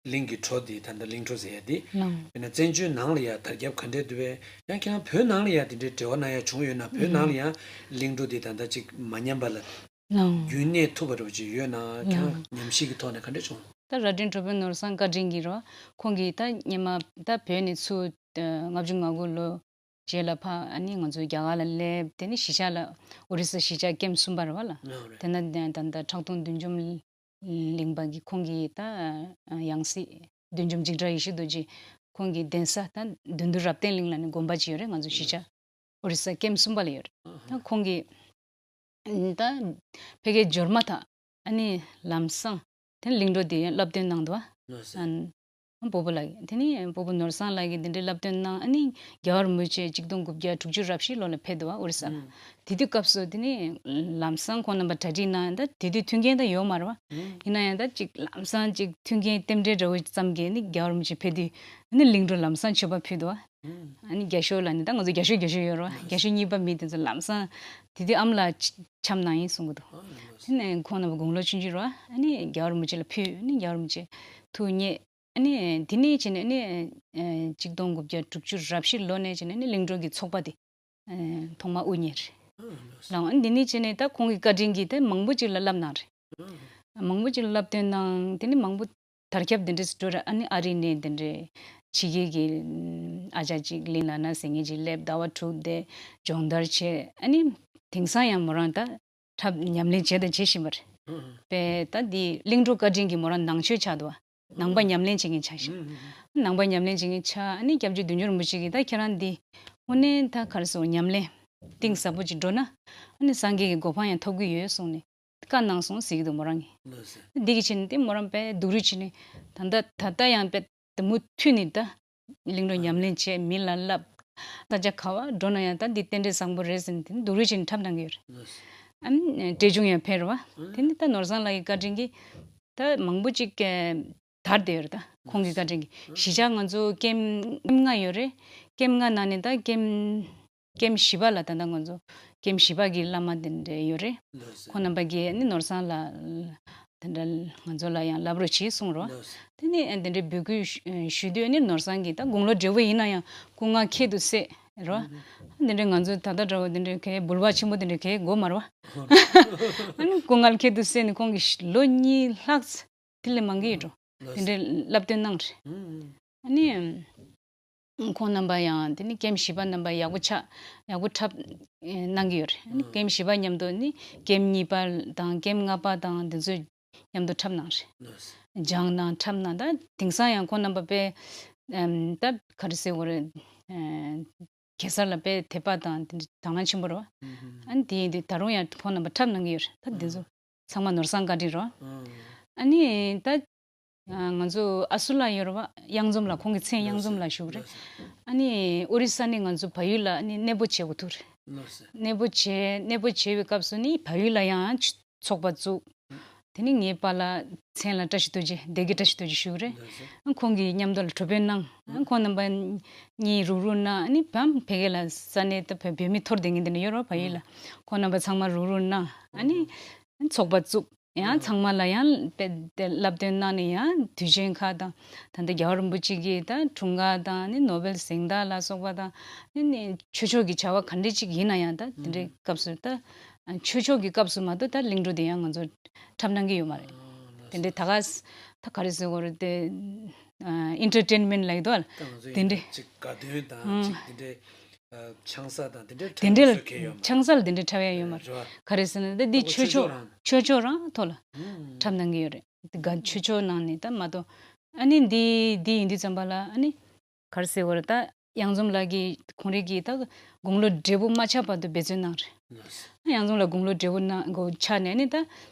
གླིང་གི་བྲོ་འདི་ད་ལྟ་གླིང་བྲོ་ཟེར་ཡ་འདི། ལགས། དཔེར་ན་བཙན་བྱོལ་ནང་ལ་ཡ་དར་ཁྱབ་ག་འདྲས་འདུག་པས། ཡང་ཁྱེད་རང་བོད་ནང་ལ་ཡ་དེ་འདྲའི་འབྲེལ་བ་གནང་ཡ་བྱུང་ཡོད་ན། བོད་ནང་ལ་ཡང་གླིང་བྲོ་འདི་ད་ལྟ་ཅིག་མ་ཉམས་པ་ལ་ལགས། རྒྱུན་གནས་ཐུབ་པ་འདྲ་པོ་ཅིག་ཡོད་ན། ཁྱེད་རང་ཉམས་ཞིབ་ཀྱི་ཐོག་ནས་ག་འདྲས་བྱུང་། ད་རྭ་སྒྲེང་བྲོ་དཔོན་ནོར་བཟང་བཀའ་དྲིན་གྱིས་རོ། ཁོང་གིས་ད་སྔོན་མ་ད་བོད་ནས་ཚུར་ལྔ་བཅུ་ང་དགུ་ལོ་རྗེས་ལ་ཕ་ཨ་ནི་ང་ཚོ་རྒྱ་གར་ལ་སླེབས། དེ་ནི་གཞིས་ཆགས་ལ་ཨོ་རི་ས་གཞིས་ཆགས་ཀེམ་གསུམ་པ་རེད་བ་ལ། ཨོ་རེད། དེ་ན་ད་ད་ཁྲག་འཐུང་བདུད་འཇོམས་གླིང་པ་གི་ཁོང་གི་ད་ཡང་སྲིད་བདུད་འཇོམས་འཇིགས་བྲལ་ཡེ་ཤེས་རྡོ་རྗེ་ཁོང་གི་གདན་ས་ད་བདུད་འདུལ་རབ་བརྟན་གླིང་ལ་ནི་དགོན་པ་ཅིག་ཡོད་རེད། ང་ཚོ་གཞིས་ཆགས་ཨོ་རི་ས་ཀེམ་གསུམ་པ་ལ་ཡོད་རེད། ད་ཁོང་གི་ད་ཕ་གིའི་འབྱོར་མ་ཐག་ཨ་ནི་ལམ་སང་དེ་གླིང་བྲོ་དེ་བསླབ་སྟོན་གནང་འདུག་བ། ཨ་སྤོ་བོ་ལགས་ཀྱིས། དེ་ནི་སྤོ་བོ་ནོར་བཟང་ལགས་ཀྱིས་འདི་འདྲའི་བསླབ་སྟོན་གནང་། ཨ་ནི་རྒྱལ་བ་རིན་པོ་ཆེ་གཅིག་སྟོང་དགུ་བརྒྱ་དྲུག་ཅུ་རེ་བཞི་ལོ་ལ་ཕེབས་འདུག་བ་ཨོ་རི་ས། དེ་དུས་སྐབས་སུ་དེ་ནི་ལམ་སང་ཁོང་རྣམ་པ་གྲ་སྒྲིག་གནང་། ད་དེ་དུས་མཐུན་རྐྱེན་ད་ཡོད་མ་རེད་བ། ཡིན་ན་ཡང་ད་ཅིག་ལམ་སང་ཅིག་མཐུན་རྐྱེན་རྟེན་འབྲེལ་འདྲ་བོ་ཙམ་གྱིས་ནི་རྒྱལ་བ་རིན་པོ་ཆེ་ཕེབས་དུས་ནི་གླིང་བྲོ་ལམ་སང་མཆོད་པ་ཕུལ་འདུག་བ། ཨ་ནི་རྒྱ་ཤོག་ལ་ནི་ད་ང་ཚོ་རྒྱ་ཤོག་རྒྱ་ཤོག་ཡོད་རེད་བ། རྒྱ་ཤོག་གཉིས་པ་མི་དེ་ཚོ་ལམ་སང་དེ་དུས་ཨ་མ་ལགས་འཆམ་གནང་ཡིན་གསུང་གི་འདུག་དེ་ནས་ཁོང་རྣམ་པ་དགུང་ལོ་ཆུང་ཆུང་རེད་བ། ཨ་ནི་རྒྱལ་བ་རིན་པོ་ཆེ་ལ་ཕུལ། ཨ་ནི་རྒྱལ་བ་རིན་པོ་ཆེ་ཐུགས་མཉེས། ཨ་ནི་དེ་ནས་བྱས་ནས་ཨ་ནི་ཨ་གཅིག་སྟོང་དགུ་བརྒྱ་དྲུག་ཅུ་རེ་བཞི་ལོ་ནས་བྱས་ནས་ཨ་ནི་གླིང་བྲོ་གི་ཚོགས་པ་དེ་ཨ་ཐོག་མ་དབུ་བརྙེས་རེད། ལགས། ཨ་ནི་དེ་ནས་བྱས་ནས་ད་ཁོང་གི་བཀའ་དྲིན་གྱིས་དེ་མང་པོ་ཅིག་ལ་བསླབ་གནང་རེད། མང་པོ་ཅིག་ལ་བསླབ་སྟོན་གནང་། དེ་ནས་མང་པོ་དར་ཁྱབ་དེ་འདྲས་སུ་འགྲོ་རེད། ཨ་ནི་ཨ་རི་ནས་དེ་འདྲས་ཕྱི་རྒྱལ་གྱི་ཨ་ཅག་ཅིག་ལིན་ལ་ན་ཟེར་མཁན་ཅིག་སླེབས། ཟླ་བ་དྲུག་བསྡད་སྦྱོང་བརྡར་བྱས། ཨ་ནི་དེང་སང་ཡང་མོ་རང་ད་འཁྲབ་ཉམས་ལེན་བྱས་དང་བྱེད་བཞིན་པ་རེད། པས་ད་འདི་གླིང་བྲོ་བཀའ་དྲིན་གྱིས་མོ་རང་ནང་ཆོས་ཆགས་འདུག་བ། ནང་པ་ཉམས་ལེན་བྱེད་མཁན་ཆགས་ཤིང་། ནང་པ་ཉམས་ལེན་བྱེད་མཁན་ཆགས། ཨ་ནི་སྐྱབས་རྗེ་བདུད་འཇོམས་རིན་པོ་ཆེ་གིས་ད་ཁྱེད་རང་འདི་དངོས་གནས་ད་ག་རེ་ཟེར་ཉམས་ལེན་གཏིང་ཟབ་པོ་ཅིག་འགྲོ་ན་ཨ་ནི་སངས་རྒྱས་ཀྱི་གོ་འཕང་ཡང་ཐོབ་ཀྱི་ཡོད་གསུངས་ནས་བཀའ་གནང་སོང་ཟེར་གྱི་འདུག་མོ་རང་གིས། འདི་གི་ཕྱིར་ནི་དེ་མོ་རང་དཔེ་སྡུག་རུས་བྱས་ནས་ད་ལྟ་ད་ལྟ་ཡང་དཔེ་དེ་མུ་མཐུད་ནས་ད་གླིང་བྲོ་ཉམས་ལེན་བྱས། མི་ལ་བསླབ། ས་ཆ་ག་བ་འགྲོ་ན་ཡང་ད་འདི་རྟེན་འབྲེལ་བཟང་པོ་རེད་ཟེར་ནས་དེ་ནི་སྡུག་རུས་བྱས་ནས་འཁྲབ་གནང་གི་ཡོད་རེད། ཨ་ནི་འབྲས་ལྗོངས་ཡང་ཕེབས་རེད་བ། དེ་ནི་ད་ནོར་བཟང་ལགས་ཀྱི་བཀའ་དྲིན་གྱིས་ད་མང་པོ་ཅིག་ག་དར་བསྡད་ཡོད་རེད། ད་ཁོང་གི་བཀའ་དྲིན་གྱིས་གཞིས་ཆགས་ང་ཚོ་ཀེམ་ཀེམ་ལྔ་ཡོད་རེད། ཀེམ་ལྔ་ནང་ནས་ད་ཀེམ་ཀེམ་བཞི་པ་ལ་ད་ལྟ་ང་ཚོ་ཀེམ་བཞི་པ་གི་བླ་མ་དེ་འདྲ་ཡོད་རེད། ཁོང་རྣམ་པ་གིས་ནི་ནོར་བཟང་ལ་དེ་འདྲ་ང་ཚོ་ལ་ཡང་བསླབ་རོགས་བྱེད་གསུངས་རོགས། དེ་ནས་དེ་འདྲའི་འབོད་སྐུལ་ཞུ་ཞུ་དུས་ནི་ནོར་བཟང་གིས་ད་དགུང་ལོ་བགྲེས་པོ་ཡིན་ན་ཡང་སྐུ་ངལ་ཁྱད་དུ་བསད་རོ། དེ་འདྲའི་ང་ཚོ་ད་ལྟ་འདྲ་བོ་དེ་འདྲའི་གའི་འབུལ་བ་ཆེན་པོ་དེ་འདྲའི་གའི་དགོས་མ་རེད་བ། ཨ་ནི་སྐུ་ངལ་ཁྱད་དུ་བསད་ནས་ཁོང་གིས་ལོ་གཉིས་ལྷག་ཙམ་དེ་ལས་མང་གི་ཡོད་འགྲོ། དེ་འདྲའི་བསླབ་སྟོན་གནང་རེད། ཨ་ནི། ཁོང་རྣམ་པ་ཡང་དེ་ནི་ཀེམ་བཞི་པ་རྣམ་པ་ཡག་པོ་ཆགས། ཡག་པོ་འཁྲབ་གནང་གི་ཡོད་རེད། ཨ་ནི་ཀེམ་བཞི་པ་མཉམ་དུ་ནི་ཀེམ་གཉིས་པ་དང་ཀེམ་ལྔ་པ་དང་དེ་ཚོ་མཉམ་དུ་འཁྲབ་གནང་རེད། སྦྱངས་གནང་འཁྲབ་གནང་། ད་དེང་སང་ཡང་ཁོང་རྣམ་པ་དཔེ་ཨམ་ད་ག་རེ་ཟེར་དགོས་རེད། ཨ་གེ་སར་ལ་དཔེ་དད་པ་དང་དེ་འདྲ་དང་བླངས་ཆེན་པོ་རེད་བ། ཨ་ནི་དེ་ཡིན་དུས་ད་རུང་ཡང་ཁོང་རྣམ་པ་འཁྲབ་གནང་གི་ཡོད་རེད། ད་དེ་ཚོ་ཚང་མ་ནོར་བཟང་བཀའ་དྲིན་རེད་བ། ཨ་ནི་ད་ང་ཚོ་ཨ་སུ་ལགས་ཡོད་རེད་བ། གཡང་འཛོམས་ལགས། ཁོང་གི་མཚན་གཡང་འཛོམས་ལགས་ཞུ་གི་རེད། ཨ་ནི་ཨོ་རི་ས་ནས་ང་ཚོ་བལ་ཡུལ་ལ་ཨ་ནི་གནས་སྤོ་བྱེད་དགོས་ཐུག་རེད། གནས་སྤོ་བྱས་གནས་སྤོ་བྱས་པའི་སྐབས་སུ་ནི་བལ་ཡུལ་ལ་ཡང་ཚོགས་པ་བཙུགས། དེ་ནི་ངའི་པཱ་ལགས་མཚན་ལ་བཀྲ་ཤིས་རྡོ་རྗེ། སྡེ་དགེ་བཀྲ་ཤིས་རྡོ་རྗེ་ཞུ་གི་རེད། ཁོང་གིས་མཉམ་དུ་ལ་གྲོས་དཔོན་གནང་། ཁོང་རྣམ་པ་གཉིས་རུག་རུག་གནང་། ཨ་ནི་བམ་ཕ་གི་ལ་ས་གནས་ད་བོད་མི་འཐོར་བསྡད་མཁན་དེ་འདྲ་ཡོད་རེད་བ། བལ་ཡུལ་ལ། ཁོང་རྣམ་པ་ཚང་མ་རུག་རུག་གནང་། ཨ་ནི་ཚོགས་པ་བཙུགས། ཡང་ཚང་མ་ལ་ཡང་དཔེ་དེ་བསླབ་སྟོན་གནང་ནས་ཡང་དུས་ཆེན་ཁག་དང་། ད་ལྟ་རྒྱལ་བ་རིན་པོ་ཆེ་གི་ད་འཁྲུངས་སྐར་དང་ནི་ནོ་བེལ་གཟེངས་རྟགས་ལ་སོགས་པ་དང་། ཨ་ནི་ཆོས་ཕྱོགས་ཀྱི་བྱ་བ་ག་འདྲ་ཅིག་ཡིན་ན་ཡང་ད་དེ་འདྲའི་སྐབས་སུ་ད་ཆོས་ཕྱོགས་ཀྱི་སྐབས་སུ་མ་གཏོགས་ད་གླིང་བྲོ་དེ་ཡང་ང་ཚོ་འཁྲབ་གནང་གི་ཡོད་མ་རེད། དེ་འདྲའི་ད་ག་ད་ག་རེ་ཟེར་དགོས་རེད་དེ། ཨ་ཨིན་ཊར་ཊེན་མེན་ཊི་ལབ་ཀྱི་འདུག་བ། དེ་འདྲའི་ཅིག་དགའ་སྟོན་དང་ཨང་ཅིག་དེ་འདྲའི་ཨ་ཆང་ས་དང་དེ་འདྲའི་དེ་འདྲའི་འཁྲབ་ཡ་ལ་གལ་ཡོད་མ་ཆང་ས་ལ་དེ་འདྲའི་འཁྲབ་ཡ་ཡོད་མ་རེད། རེད་བ། ག་རེ་ཟེར་ན་ད་འདི་ད་ཆོས་ཕྱོགས་ཆོས་ཕྱོགས་རང་ཆོས་ཕྱོགས་རང་ཐོག་ལ་ཨང་འཁྲབ་གནང་གི་ཡོད་རེད། དགའ་ཆོས་ཕྱོགས་ནང་ནས་ད་མ་གཏོགས། ཨ་ནི་འདི་འདི་ཡིན་དུས་ཙམ་པ་ལ་ཨ་ནི་ག་རེ་ཟེར་བ་རེད། ད་གཡང་འཛོམས་ལགས་ཀྱིས་ཁོང་རང་གིས་ད་དགུང་ལོ་བགྲེས་པོ་མ་ཆགས་བར་དུ་འབད་བརྩོན་གནང་རེད། གཡང་འཛོམས་ལགས་དགུང་ལོ་བགྲེས་པོ་གནང་གོ་ཆགས་ནས་ནི་ད།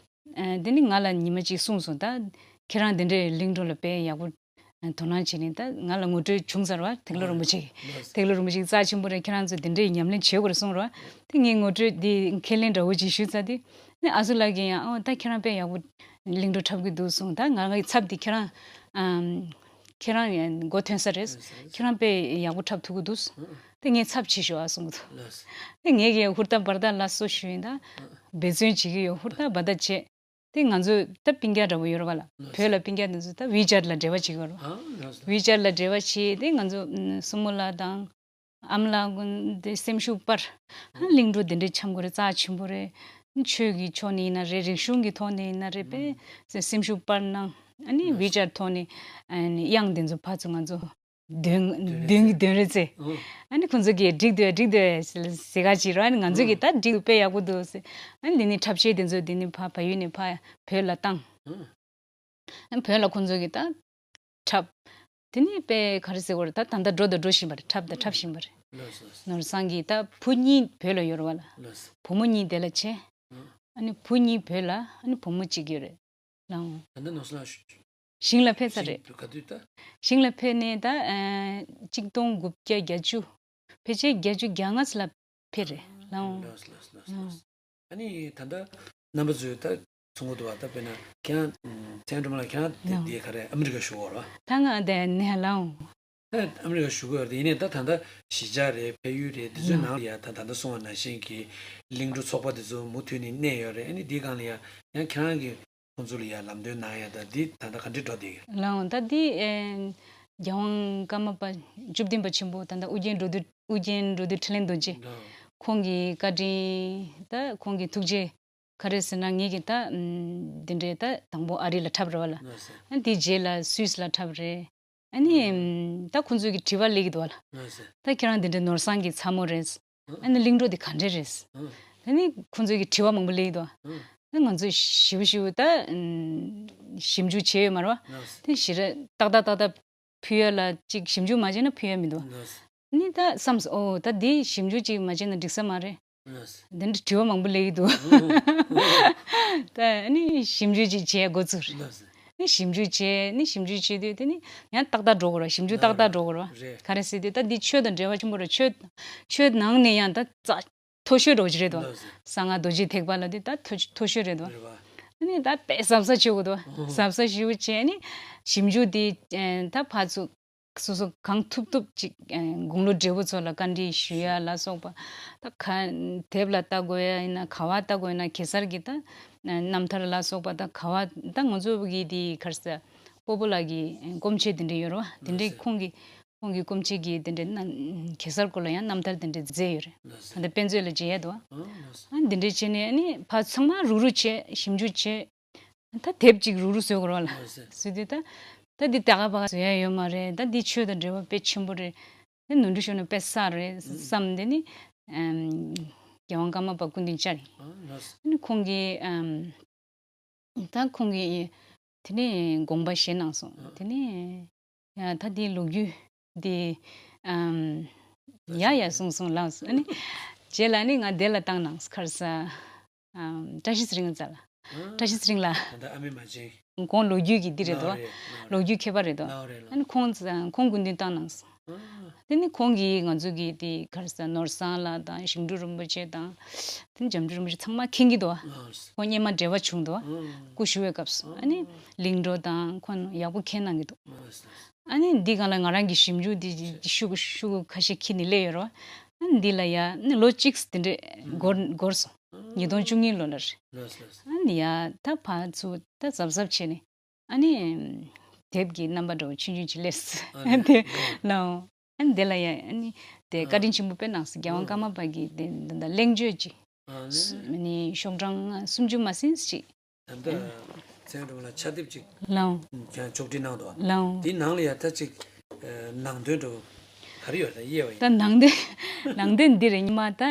ཨ་དེ་ནི་ང་ལ་ཉི་མ་གཅིག་གསུངས་སོང་། ད་ཁྱེད་རང་འདི་འདྲའི་གླིང་བྲོ་ལ་དཔེ་ཡག་པོ་དོ་སྣང་བྱས་ནས་ད་ང་ལ་ངོ་སྤྲོད་བྱུང་ཚར་བ། ཐེག་ལོ་རིན་པོ་ཆེ་གིས། ཐེག་ལོ་རིན་པོ་ཆེ་གིས་རྩ་ཆེན་པོ་རེད། ཁྱེད་རང་ཚོ་འདི་འདྲའི་ཉམས་ལེན་བྱེད་དགོས་རེད་གསུངས་རེད་བ། དེ་ངས་ངོ་སྤྲོད་འདི་ཁས་ལེན་འདྲ་བོ་ཅིག་ཞུས་ཚར་དུས། ནི་ཨ་སུ་ལགས་ཀྱིས་ཡང་ཨོ་ད་ཁྱེད་རང་དཔེ་ཡག་པོ་གླིང་བྲོ་འཁྲབ་གི་འདུག་གསུངས། ད་ང་གི་ཚབ་འདི་ཁྱེད་རང་ཨམ། ཁྱེད་རང་ཡང་མགོ་ཐོན་ས་རེད། ཁྱེད་རང་དཔེ་ཡག་པོ་འཁྲབ་ཐུབ་ཀྱི་འདུག་དེ་ངས་ཚབ་བྱེད་ཤོག་ཨ་གསུངས་གི་འདུག་དེ་ངས་ཀྱི་ཧུར་ཐག་འབར་ཐག་ལ་སོ་ཞུས་ཡིན། ད་འབད་བརྩོན་བྱེད་ཀྱི་ཡོད། ཧུར་ཐག་འབར་ཐག་བྱེད། དེ་ང་ཚོ་ད་སྤུན་ཀྱག་འདྲ་བོ་ཡོད་རེད་བ་ལ། བོད་ལ་སྤུན་ཀྱག་དེ་ཚོ་ད་ཝི་ཅེཊ་ལ་འབྲེལ་བ་བྱེད་ཀྱི་ཡོད་རེད་བ། ཝི་ཅེཊ་ལ་འབྲེལ་བ་བྱེད། དེ་ང་ཚོ་ཨམ་སྲུ་མོ་ལགས་དང་། ཨ་མ་ལགས་ཀུན་དེ་སེམས་ཤུགས་སྤར། ཨ་གླིང་བྲོ་དེ་འདྲའི་འཁྲབ་དགོས་རེད། རྩ་ཆེན་པོ་རེད། ཆོས་ཀྱི་ཕྱོགས་ནས་ཡིན་ན་རེད། རིག་གཞུང་གི་ཐོག་ནས་ཡིན་ན་རེད། དཔེ་སེམས་ཤུགས་སྤར་གནང་། ཨ་ནི་ཝི་ཅེཊ་ཐོག་ནས་ཨ་ནི་གཡང་དེ་ཚོ་ཕར་ཚུར་ང་ཚོ་འདོན་འདོན་འདོན་རེད་ཟེར། ཨ་ནི་ཁོང་ཚོ་གིས་འགྲིག་འདུག་འགྲིག་འདུག་ཟེར་ག་ཅིག་རེད། ཨ་ནི་ང་ཚོ་གིས་ད་འགྲིག་དཔེ་ཡག་པོ་འདུག་ཟེར། ཨ་ནི་འདི་ནས་འཁྲབ་ཆས་དེ་ཚོ་འདི་ནས་ཕར་བལ་ཡུལ་ནས་ཕར་བོད་ལ་བཏང་། བོད་ལ་ཁོང་ཚོ་གིས་ད་འཁྲབ། དེ་ནས་དཔེ་ག་རེ་ཟེར་དགོས་རེད། ད་ད་ལྟ་འགྲོ་དང་འགྲོ་བཞིན་པ་རེད། འཁྲབ་དང་འཁྲབ་བཞིན་པ་རེད། ལགས་སོ། ནོར་བཟང་གིས་ད་བུ་གཉིས་བོད་ལ་ཡོད་རེད་བ་ལ། ལགས་སོ། བུ་མོ་གཉིས་དེ་ལ་བྱས། ཨ་ནི་བུ་གཉིས་བོད་ལ། ཨ་ནི་བུ་མོ་གཅིག་ཡོད་རེད། ལགས་འོང་། ད་ལྟ་ནོར་བཟང་ཞིང་ལ་ཕེབས་ཚར་རེད། ཞིང་དུ་ག་དུས་ད། ཞིང་ལ་ཕེབས་ནས་ད་ཨ་གཅིག་སྟོང་དགུ་བརྒྱ་བརྒྱད་ཅུ། ཕལ་ཆེར་བརྒྱད་ཅུ་གྱ་ལྔ་ཙམ་ལ་ཕེབས་རེད། ལགས་འོང་། ལགས་ལགས་ལགས་ལགས། ཨ་ནི་ད་ལྟ་རྣམ་པ་ཚོས་ད་གསུང་གི་འདུག་བ། ད་དཔེར་ན་ཁྱེད་རང་ཚེ་རིང་སྒྲོལ་མ་ལགས་ཁྱེད་རང་དེ་ལགས། དེ་ག་རེ་ཨ་མི་རི་ཀ་བཞུགས་ཡོད་རེད་བ། ད་ང་དེ་ནས་ལགས་འོང་། ད་ཨ་མི་རི་ཀ་བཞུགས་ཡོད་རེད། ཡིན་ནའི་ད་ད་ལྟ་གཞིས་ཆགས་རེད། ཕ་ཡུལ་རེད། དེ་ཚོའི་ནང་ལ་ཡ་ད་ད་ལྟ་གསུངས་པ་ནང་བཞིན་གྱི་གླིང་བྲོ་ཚོགས་པ་དེ་ཚོ་མུ་མཐུད་ནས་གནས་ཡོད་རེད། ཨ་ནི་དེའི་སྒང་ལ་ཡ་ཡང་ཁྱེད་རང་གིས་ཁོང་ཚོ་ལ་ཡ་ལམ་སྟོན་གནང་ཡ་ད་འདི་ད་ལྟ་ག་འདྲས་འགྲོ་བསྡད་ཡོད། ལགས་འོང་། ད་འདི་ཨེ་རྒྱལ་དབང་ཀརྨ་པ་བཅུ་བདུན་པ་ཆེན་པོ་ད་ལྟ་ཨུ་རྒྱན་འགྲོ་འདུལ་ཨུ་རྒྱན་འགྲོ་འདུལ་འཕྲིན་ལས་རྡོ་རྗེ། ལགས། ཁོང་གི་བཀའ་དྲིན་ད་ཁོང་གི་ཐུགས་རྗེ་ག་རེ་ཟེར་ན། ངེད་ཀྱིས་ད་ཨམ་འདི་འདྲའི་ད་དང་པོ་ཨ་རི་ལ་འཁྲབ་རེད་བ་ལ། ལགས་སོ། ཨ་དེའི་རྗེས་ལ་སུད་སི་ལ་འཁྲབ་རེད། ཨ་ནི་ཨམ་ད་ཁོང་ཚོས་ཀྱི་དྲི་བ་སླེབས་ཀྱི་འདུག་བ་ལ། ལགས་སོ། ད་ཁྱེད་རང་འདི་འདྲའི་ནོར་བཟང་གི་ཚ་མོ་རེད། ཨ་ནི་གླིང་བྲོ་འདི་ག་འདྲས་རེད། ཨ་ནི་ཁོང་ཚོས་ཀྱི་དྲི་བ་མང་པོ་སླེབས་ཀྱི་འདུག་ཨ་ནི་ང་ཚོས་ཞིབ་ཞིབ་ད་ཨམ་ཞིབ་འཇུག་བྱས་ཡོད་མ་རེད་བ། ལགས་སོ། དེ་ཞེ་དྲག་ཏག་ཏག་ཏག་ཏག་ཕུལ་ཡ་ལ་ཅིག་ཞིབ་འཇུག་མ་བྱས་ན་ཕུལ་ཡ་མི་འདུག་ལགས་སོ། ནི་ད་བསམས་སོང་། ཨོ་ད་འདི་ཞིབ་འཇུག་ཅིག་མ་བྱས་ན་འགྲིག་ས་མ་རེད། ལགས་སོ། འདི་འདྲ་དྲི་བ་མང་པོ་སླེབས་ཀྱི་འདུག་ཨོ་ཨོ། ད་ནི་ཞིབ་འཇུག་ཅིག་བྱེད་དགོས་ཚུལ་རེད། ལགས་སོ། ནི་ཞིབ་འཇུག་བྱས། ནི་ཞིབ་འཇུག་བྱེད་དུས་དེ་ནི་ཡང་ཏག་ཏག་འགྲོ་དགོས་རེད། ཞིབ་འཇུག་ཏག་ཏག་འགྲོ་དགོས་རེད། རེད། ག་རེ་ཟེར་དུས་ད་འདི་ཆོས་དང་འབྲེལ་བ་ཆེན་པོ་རེད། ཆོས་ཆོས་ནང་ནས་ཡང་ད་རྩ་མཐོ་ཤོས་འདྲ་བོ་ཅིག་རེད་དོ། ལགས་སོ། གསང་སྔགས་རྡོ་རྗེ་ཐེག་པ་ལ་དེ་ད་མཐོ་མཐོ་ཤོས་རེད་དོ། རེད་བ། ཨ་ནི་ད་དཔེ་གཟབ་གཟབ་བྱེད་དགོས་དོ། ཨོ། གཟབ་གཟབ་ཞེ་པོ་བྱས། ཨ་ནི་ཞིབ་འཇུག་དེ་ཨེ་ད་ཕར་ཚུར་སོ་སོ་གང་ཐུབ་ཐུབ་ཅིག་ཨེ་དགུང་ལོ་བགྲེས་པོ་ཚོ་ལ་བཀའ་འདྲི་ཞུ་ཡ་ལ་སོགས་པ། ད་ག་དེབ་ལ་ལྟ་དགོས་ཡ་ཡིན་ན། ག་བ་ལྟ་དགོས་ཡིན་ན། གེ་སར་གྱི་ད་རྣམ་ཐར་ལ་སོགས་པ། ད་ག་བ་ད་ང་ཚོ་གི་དེ་ག་རེ་ཟེར། སྤོ་བོ་ལགས་ཀྱི་སྐུ་མཆེད་དེ་འདྲ་ཡོད་རེད་བ། དེ་འདྲས་ཁོང་གི་ཁོང་གི་སྐུ་མཆེད་ཀྱིས་དེ་འདྲའི་རྣམ་གེ་སར་སྐོར་ལ་ཡང་རྣམ་ཐར་དེ་འདྲ་མཛད་ཡོད་རེད། ལགས་སོ། ད་ལྟ་དཔེ་མཛོད་ལ་མཇལ་ཡས་འདུག་ཨ་ལགས་སོ། ཨ་འདི་འདྲ་བྱས་ནས་ཨ་ནི་ཕར་ཚང་མ་རུག་རུག་བྱས། ཞིབ་འཇུག་བྱས། ད་དེབ་ཅིག་རུག་རུག་བཟོ་དགོས་རེད་བ་ལ། ལགས་སོ། བཟོས་དུས་ད་ད་འདི་ད་ག་པ་ག་བཟོ་ཡ་ཡོད་མ་རེད། ད་འདི་ཆོས་དང་འབྲེལ་བ་དཔེ་ཆེན་པོ་རེད། ད་ནོར་འཁྲུལ་ཤོར་ན་དཔེ་བསགས་རེད་བསམ། དེ་ནི་ཨམ་རྒྱལ་དབང་ཀརྨ་པ་སྐུ་མདུན་བཅར་ཡིན། ཨ་ལགས་སོ། ཨ་ནི་ཁོང་གིས་ཨམ། ད་ཁོང་གིས་དེ་ནས་དགོངས་པ་བཞེས་གནང་སོང་། ཨ། དེ་ནས་ཡ་ད་འདི་ལོ་རྒྱུས་འདི་ཨམ་ཡ་ཡ་གསུངས་སོང་ལགས། ཨ་ནི་རྗེས་ལ་ནི་ང་དེ་ལ་བཏང་གནང་། ག་རེ་ཟེར། ཨམ་བཀྲ་ཤིས་ཚེ་རིང་ལགས་ལ། ཨ། བཀྲ་ཤིས་ཚེ་རིང་ལགས། ད་ལྟ་ཨ་མེ་མ་བྱན། ཁོང་ལོ་རྒྱུས་ཀྱི་འདི་རེད་དོ། ལགས་རེད། ལགས་རེད། ལོ་རྒྱུས་མཁས་པ་རེད་དོ། ལགས་རེད་ལགས། ཨ་ནི་ཁོང་ཁོང་སྐུ་མདུན་བཏང་གནང་སོང་། ཨ། དེ་ནི་ཁོང་གིས་ང་ཚོ་གི་དེ་ག་རེ་ཟེར། ནོར་བཟང་ལགས་དང་ཞིང་འབྲོག་རིན་པོ་ཆེ་དང་། དེ་ནི་འཇམ་འབྲོག་རིན་པོ་ཆེ་ཚང་མ་མཁྱེན་གྱི་འདུག་ཨ། ཁོང་སྔོན་མ་འབྲེལ་བ་བྱུང་འདུག་ཨ། སྐུ་ཞུ་བའི་སྐབས་སུ། ཨ་ནི་གླིང་བྲོ་དང་ཁོང་ཡག་པོ་མཁྱེན་གནང་གི་འདུག་ཨ་ནི་འདི་སྒང་ལ་ང་རང་གི་ཞིབ་འཇུག་འདི་ཤུ་གུ་ཤུ་གུ་ཁ་ཤས་འཁྱེར་ནས་སླེབས་ཡོད་རེད་བ། ཨ་ནི་འདི་ལ་ཡ་ནི་ལོ་གཅིག་དེ་འདྲས་འགོར་འགོར་སོང་། ཉིས་སྟོང་བཅུ་གཉིས་ལོ་ལ་རེད། ལགས་ལགས། ཨ་ནི་ཡ་ད་ཕར་ཚུར་ད་གཟབ་གཟབ་བྱས་ནས། ཨ་ནི་དེབ་ཀྱི་རྣམ་པ་འདྲ་བོ་ཆུང་ཆུང་ཅིག་སླེབས། ཨ་ནི་དེ་ལའོ། ཨ་ནི་དེ་ལ་ཡ་ཨ་ནི་དེ་བཀའ་དྲིན་ཆེན་པོ་དཔེ་གནང་སོང་། རྒྱལ་དབང་ཀརྨ་པ་གིས་དེ་འདི་འདྲ་གླེང་བརྗོད་ཅིག་ཨ་ནི་ཤོག་གྲངས་སུམ་ཅུ་མ་ཟིན་ཅིག་ད་ལྟ་ཚན་སྒྲུང་ལ་ཕྱག་དེབ་ཅིག་ལའོ། ཀྱང་ཕྱོགས་སྒྲིག་གནང་འདུག་ལའོ། དེའི་ནང་ལ་ཡ་ད་ཅིག་ནང་དོན་འདྲ་བོ་ ག་རེ་ཡོད་ད་དབྱེ་བ་ཡིན། ད་ནང་དོན་ནང་དོན་འདི་རེད། ཉི་མ་ད་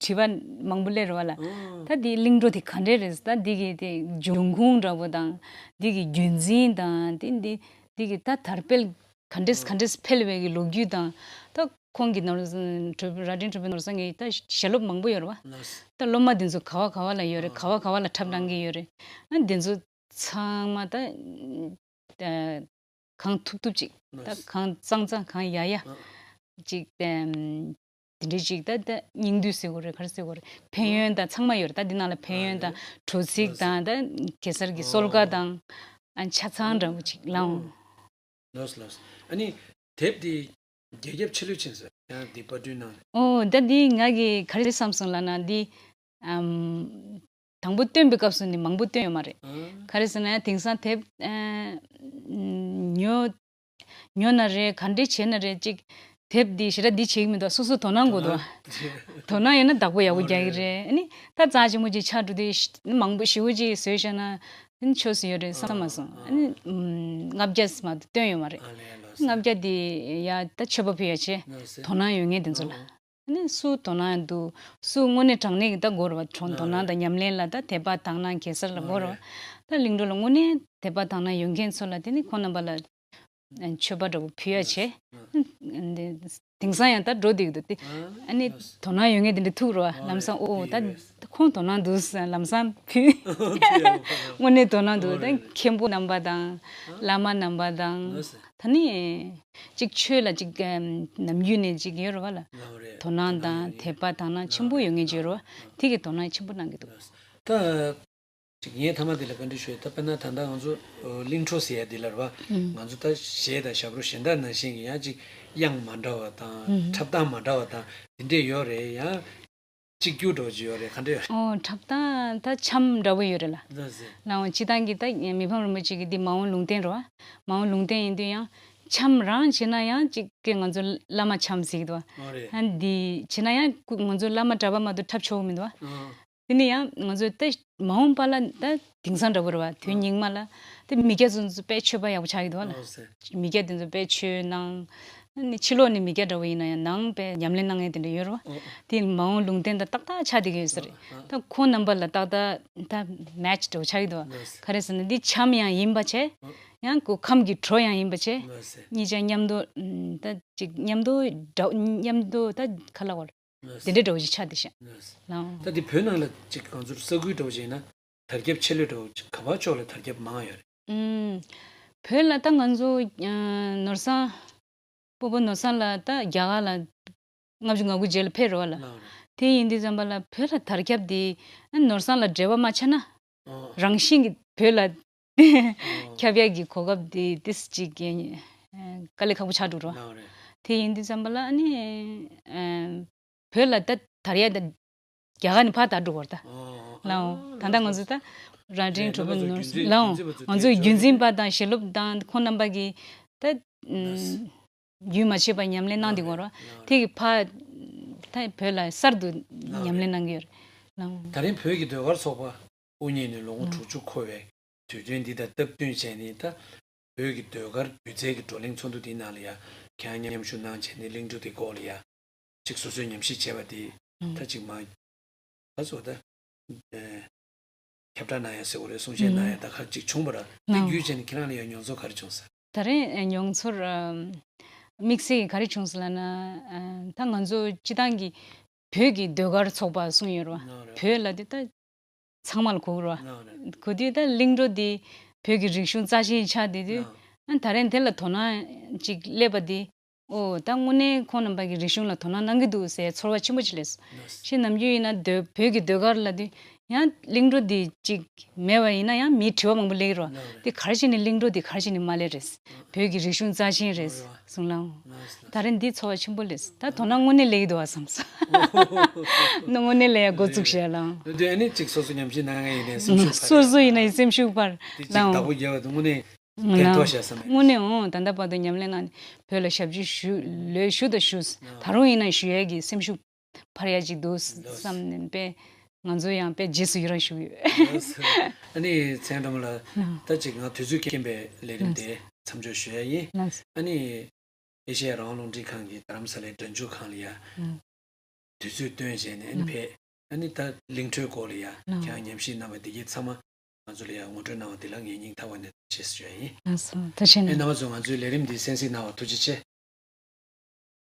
དྲི་བ་མང་པོ་སླེབས་རེད་བ་ལ། ཨང་། ད་འདི་གླིང་བྲོ་དེ་ག་འདྲས་རེད། ད་འདི་གི་དེ་འབྱུང་ཁུངས་འདྲ་པོ་དང་འདི་གི་རྒྱུན་འཛིན་དང་དེ་འདི་འདི་གི་ད་དར་འཕེལ་ག་འདྲས་ག་འདྲས་འཕེལ་བའི་གི་ལོ་རྒྱུས་དང་། ད་ཁོང་གི་ནོར་ར་སྒྲེང་གྲུབ་པའི་ནོར་བཟང་གི་ད་ཞལ་སློབ་མང་པོ་ཡོད་རེད་བ། ལགས་སོ། ད་སློབ་མ་དེ་ཚོ་ག་བ་ག་བ་ལ་ཡོད་རེད། ཨང་། ག་བ་ག་བ་ལ་འཁྲབ་གནང་གི་ཡོད་རེད། ཨ་དེ་ཚོ་ཚང་མ་ད་ཨ་གང་ཐུབ་ཐུབ་ཅིག་ད་ལགས་སོ། གང་གཙང་གཙང་གང་ཡག་ཡག་ཨ་ཅིག་ཨམ་དེ་འདྲའི་ཅིག་ད་ད་སྙིང་བསྡུས་ཟེར་དགོས་རེད། ག་རེ་ཟེར་དགོས་རེད། ཕན་ཡོན་དང་ཚང་མ་ཡོད་རེད། ད་འདི་ནང་ལ་ཕན་ཡོན་དང་ཨ་དྲོ་ཚིགས་དང་ད་གེ་སར་གྱི་གསོལ་ཁ་དང་ཨ་ཆ་ཚང་འདྲ་པོ་ཅིག་ལའང་། ལགས་སོ་ལགས་སོ། ཨ་ནི་དེབ་འདི་རྒྱ་ཁྱབ་ཆེ་ལོས་ཕྱིན་སོང་། ཡང་འདི་པར་སྐྲུན་གནང་། ཨོ་ད་འདི་ང་གིས་ག་རེ་བསམ་སོང་ལབ་ན་འདི་ཨམ་དང་པོ་བཏོན་པའི་སྐབས་སུ་ནི་མང་པོ་བཏོན་ཡོད་མ་རེད། ཨ། ག་རེ་ཟེར་ན་དེང་སང་དེབ་ཨ་ཉོ་ཉོ་ན་རེད། ག་འདྲས་བྱས་ན་རེད། ཅིག་དེབ་འདི་ཞེ་དྲག་འདི་བྱེད་ཀྱི་མི་འདུག་སོ་སོ་དོ་སྣང་དགོས་འདུག་དོ་སྣང་ཡོད་ན་བདག་པོ་ཡག་པོ་རྒྱག་གི་རེད། ཨ་ནི་ད་རྩ་ཆེན་པོ་ཅིག་ཆགས་འགྲོ་དུས་མང་པོ་ཞེ་པོ་ཅིག་བཟོས་བཞག་ན་ཨ་ནི་ཆོས་སུ་ཡོད་རེད་བསམ་མ་སོང་། ཨ་ནི་ལྔ་བརྒྱ་མ་གཏོགས་བཏོན་ཡོད་མ་རེད། ལྔ་བརྒྱ་འདི་ཡ་ད་མཆོད་པ་ཕུལ་ཡ་བྱས་དོ་སྣང་ཡོད་མཁན་དེ་ཚོ་ལ། ཨ་ནི་སུ་དོ་སྣང་འདུག་སུ་དངོས་གནས་དྲང་གནས་ཀྱི་ད་དགོས་རེད་བ། དོ་སྣང་དང་ཉམས་ལེན་ལ་ད་དད་པ་དག་སྣང་གེ་སར་ལ་དགོས་རེད་བ། ད་གླིང་བྲོ་ལ་དངོས་གནས་དད་པ་དག་སྣང་ཡོད་མཁན་ཚོ་ལ་དེ་ནི་ཁོང་རྣམ་པ་ལ་མཆོད་པ་འདྲ་པོ་ཕུལ་ཡ་བྱས། དེང་སང་ཡང་ད་འགྲོ་བསྡད་ཀྱི་འདུག་སྟེ། ཨ་ནི་དོ་སྣང་ཡོད་མཁན་དེ་འདྲ་ཐུག་རོ། ལམ་སང་ཨོ་ད་ཁོང་དོ་སྣང་འདུག་ལམ་སང་ཕུལ། དངོས་གནས་དོ་སྣང་འདུག་ད་མཁན་པོ་རྣམ་པ་དང་བླ་མ་རྣམ་པ་དང་ད་ནི་ཅིག་ཆོས་ལ་ཅིག་ནམ་རྒྱུན་ནས་ཅིག་ཡོད་རེད་བ་ལ། དོ་སྣང་དང་དད་པ་དག་སྣང་ཆེན་པོ་ཡོད་མཁན་ཅིག་ཡོད་རེད་བ། དེ་གི་དོ་སྣང་ཆེན་པོ་གནང་གི་འདུག་ད། ཅིག་ངས་མཐའ་མ་དེ་ལ་བཀའ་འདྲི་ཞུ་ཡ། ད་དཔེར་ན་ད་ལྟ་ང་ཚོ་ཨ་གླིང་བྲོ་ཟེར་ཡ་འདི་ལ་རེད་བ། ང་ཚོ་ད་གཞས་དང་ཞབས་བྲོ་གཞན་དག་ནང་བཞིན་གྱི་ཡང་ཅིག་དབྱངས་མ་འདྲ་བ་དང་འཁྲབ་སྟངས་མ་འདྲ་བ་དང་དེ་འདྲས་ཡོད་རེད། ཡང་གཅིག་གྱུར་འདྲ་བོ་ཅིག་ཡོད་རེད། ག་འདྲས་ཡོད་རེད། ཨོ་འཁྲབ་སྟངས་ད་འཆམ་འདྲ་བོ་ཡོད་རེད་ལ། ལགས་སོ། ལའང་སྤྱིར་བཏང་གི་ད་མི་ཕམ་རིན་པོ་ཆེ་གི་འདི་མ་འོངས་ལུང་བསྟན་རེད་བ། མ་འོངས་ལུང་བསྟན་ཡིན་དུས་ཡང་འཆམ་རང་བྱས་ན་ཡང་ཅིག་གི་ང་ཚོ་བླ་མ་འཆམ་ཟེར་གི་འདུག་བ། ཨོ་རེད། ཨ་འདི་བྱས་ན་ཡང་ང་ཚོ་བླ་མ་གྲྭ་པ་མ་གཏོགས་འཁྲབ་ཆོག་གི་མི་འདུག་བ། ཨོ། དེ་ནས་ཡང་ང་ཚོས་ཏེ་མ་འོངས་པ་ལ་ད་དེང་སང་འདྲ་པོ་རེད་བ། དུས་སྙིགས་མ་ལ་ཏེ་མི་སྐྱ་ཚོ་ཚོ་དཔེ་ཆོས་པ་ཡག་པོ་ཆགས་ཀྱི་འདུག་བ་ལ། ཨོ་ཟེར། མི་སྐྱ་དེ་ཚོ་དཔེ་ཆོས་གནང་། ཨ་ནི་ཕྱི་ལོགས་ནས་མི་སྐྱ་འདྲ་པོ་ཡིན་ན་ཡང་ནང་དཔེ་ཉམས་ལེན་གནང་མཁན་དེ་འདྲ་ཡོད་རེད་བ། ཨོ། དེ་མ་འོངས་ལུང་བསྟན་དང་ཏག་ཏག་ཆགས་བསྡད་ཀྱི་ཡོད་ས་རེད། ཨོ། ད་ཁོང་རྣམ་པ་ལ་ཏག་ཏག་ད་མེ་ཆི་འདྲ་པོ་ཆགས་ཀྱི་འདུག་བ། ལགས་སོ། ག་རེ་ཟེར་ན་འདི་འཆམ་ཡང་ཡིན་པ་བྱས། ཨོ། ཡང་ཁོ་ཁམས་ཀྱི་བྲོ་ཡང་ཡིན་པ་བྱས། ལགས་སོ། གཉིས་ཆ་མཉམ་དུ་ཨམ་ད་ཅིག་མཉམ་དུ་འདྲ་མཉམ་དུ་ད་ག་ལ་བར། ལགས། དེ་འདྲའི་འདྲ་བོ་ཞིག་ཆགས་བསྡད་ཤག་ལགས། ལའང་། ད་འདི་བོད་ནང་ལ་ཅིག་ང་ཚོར་ས་ཁུལ་འདྲ་བོ་ཞིག་ཡིན་ན་དར་ཁྱབ་ཆེ་ལོས་འདྲ་བོ་ཅིག་ག་བ་ཕྱོགས་ལ་དར་ཁྱབ་མང་ཡོད་རེད། ཨུམ། བོད་ལ་ད་ང་ཚོ་ཨ་ནོར་བཟང་། སྤོ་བོ་ནོར་བཟང་ལགས་ད་རྒྱ་གར་ལ་ལྔ་བཅུ་ང་དགུ་རྗེས་ལ་ཕེབས་རེད་བ་ལ། ལགས་རེད། དེ་ཡིན་དུས་ཙམ་པ་ལ་བོད་ལ་དར་ཁྱབ་དེ་ཨ་ནོར་བཟང་ལ་འབྲེལ་བ་མ་ཆགས་ན། ཨོ། རང་བཞིན་གྱིས་བོད་ལ་ཨོ། ཁྱབ་ཡག་གི་གོ་སྐབས་དེ་ཏིས་ཅིག་གི་ཨ་དཀའ་ལས་ཁག་པོ་ཆགས་འགྲོ་རེད་བ། ལགས་རེད། དེ་ཡིན་དུས་ཙམ་པ་ལ་ཨ་ནི་ཨ་བོད་ལ་ད་དར་ཡག་ད་རྒྱ་གར་ནས་ཕར་དར་འགྲོ་བར་ད། ཨོ། ལའང་། ད་ལྟ་ང་ཚོ་ད་རྭ་སྒྲེང་གྲུབ་པ་ནོར་ལའང་ང་ཚོའི་རྒྱུན་འཛིན་པ་དང་ཞལ་སློབ་དང་ཁོང་རྣམ་པ་གི་ད་རྒྱུན་མ་ཆད་པར་ཉམས་ལེན་གནང་བསྡད་ཡོད་རེད་བ། དེ་གི་ཕར་ད་བོད་ལ་གསར་དུ་ཉམས་ལེན་གནང་གི་ཡོད་རེད། ལའང་། ད་རིང་བོད་ཀྱི་ཟློས་གར་ཚོགས་པ་དབུ་བརྙེས་ནས་ལོ་ངོ་དྲུག་ཅུ་འཁོར་བའི་དུས་སྟོན་འདི་དང་སྟབས་བསྟུན་བྱས་ནས་ད་བོད་ཀྱི་ཟློས་གར་སྒྱུ་རྩལ་གྱི་བགྲོ་གླེང་ཚོགས་འདུ་འདིའི་ནང་ལ་ཡ་ཁྱེད་རང་མཉམ་ཞུགས་གནང་བྱས་ནས་གླིང་བྲོ་འདི་སྐོར་ལ་ཡ་ཅིག་སོ་སོས་ཉམས་ཞིབ་བྱས་པ་དེ་ད་ཅིག་མ་ད་ཚོ་ད་ཨེ་ཁྱབ་བསྒྲགས་གནང་ཡ་ཟེར་བ་རེད། གསུང་བཤད་གནང་ཡ་ད་ཁ་ཅིག་བྱུང་བ་ར། དེ་བརྒྱུད་བྱས་ནས་ཁྱེད་རང་ལ་ཡ་མྱོང་ཚོར་ག་རེ་བྱུང་ཟེར། ད་རེས་མྱོང་ཚོར་དམིགས་བསལ་གྱི་ག་རེ་བྱུང་ཟེར་ལབ་ན་ད་ང་ཚོ་སྤྱི་བཏང་གི་བོད་ཀྱི་ཟློས་གར་ཚོགས་པ་གསུངས་ཡོད་རེད་བ། བོད་ལ་དེ་ད་ཚང་མ་ལ་གོ་གི་རེད་བ། གོ་དུས་ད་གླིང་བྲོ་འདི་བོད་ཀྱི་རིག་གཞུང་རྩ་ཆེན་ཆགས་བསྡད་དུས་ཨ་ད་རེས་དེ་ལ་དོ་སྣང་ཅིག་སླེབས་པ་འདི་ཨོ་ད་དངོས་གནས་ཁོང་རྣམ་པ་གི་རིག་གཞུང་ལ་དོ་སྣང་གནང་གི་འདུག་ཟེར་ཚོར་བ་ཆེན་པོ་ཅིག་སླེབས་སོང་། ཞེས་ནམ་རྒྱུན་ཡིན་ན་ཟློས་བོད་ཀྱི་ཟློས་གར་ལབ་དུས་ཡང་གླིང་བྲོ་འདི་ཅིག་མེད་པ་ཡིན་ན་ཡང་མིའི་དྲི་བ་མང་པོ་སླེབས་ཀྱི་རེད་བ། འདི་ག་རེ་བྱས་ནས་གླིང་བྲོ་འདི་ག་རེ་བྱས་ནས་མ་སླེབས་རེད། བོད་ཀྱི་རིག་གཞུང་རྩ་ཆེན་རེད་གསུངས་ལ། ད་རེས་འདི་ཚོར་བ་ཆེན་པོ་སླེབས་སོང་། ད་དོ་སྣང་དངོས་གནས་སླེབས་ཀྱི་འདུག་བ་བསམ་སོང་། དངོས་གནས་སླེབས་ཡ་འགོ་བཙུགས་ཤག་ལ། འདི་ཨ་ནི་ཅིག་སོ་སོ་ཉམས་ཞིབ་གནང་མཁན་ཡིན་ནའི་སེམས་ཤུགས་འཕར། སོ་སོ་ཡིན་ནའི་སེམས་ཤུགས་འཕར། འདི་ཅིག་ལའང་བདག་པོ་རྒྱབ་པ་དེ་དངོས་གནས་ཕན་ཐོགས་ཤག་བསམ་ཡོད། དངོས་གནས་འོང་ད་ལྟ་བར་དུ་ཉམས་ལེན་གནང་ནས་བོད་ལ་ཞབས་ཕྱི་ཞུ་ལོས་ཞུ་དང་ཞུ། ད་རུང་ཡིན་ན་ཞུ་ཡས་ཀྱི་སེམས་ཤུགས་འཕར་ཡ་ཅིག་འདུག་བསམ་ནས་དཔེ་ང་ཚོ་ཡང་དཔེ་རྗེས་སུ་ཡི་རང་ཞུ་གི་ཡོད། ཨ་ནི་མཚན་སྒྲོལ་མ་ལགས་ད་ཅིག་ང་དུས་ཚོད་རྐྱེན་པས་ལས་རིམ་དེ་མཚམས་འཇོག་ཞུ་ཡ་ཡིན། ཨ་ནི་ ཨེ་ཤེ་ཡ་རང་དབང་རླུང་འཕྲིན་ཁང་གི་རྡ་རམ་ས་ལའི་སྒྲ་འཇུག་ཁང་ལ་ཡ་ཨང་། དུས་ཚོད་བཏོན་བྱས་ནས་ཨ་ནི་ཨང་། ཕེབས། ཨ་ནི་ད་གླིང་ཕྲན་སྐོར་ལ་ཡ་ཨང་། ཁྱེད་རང་ཉམས་ཞིབ་གནང་བ་དེ་གའི་ཚང་མ་ང་ཚོ་ལ་ཡ་ངོ་སྤྲོད་གནང་བ་དེ་ལ་ངས་སྙིང་ཐག་པ་ནས་ཐུགས་རྗེ་ཆེ་ཞུ་ཡ་ཡིན། ལགས་སོ། ཐུགས་རྗེ་ཆེ་གནང་། ཨེ་རྣམ་པ་ཚོ་ང་ཚོའི་ལས་རིམ་འདི་གསན་གཟིགས་གནང་བར་ཐུགས་རྗེ་ཆེ།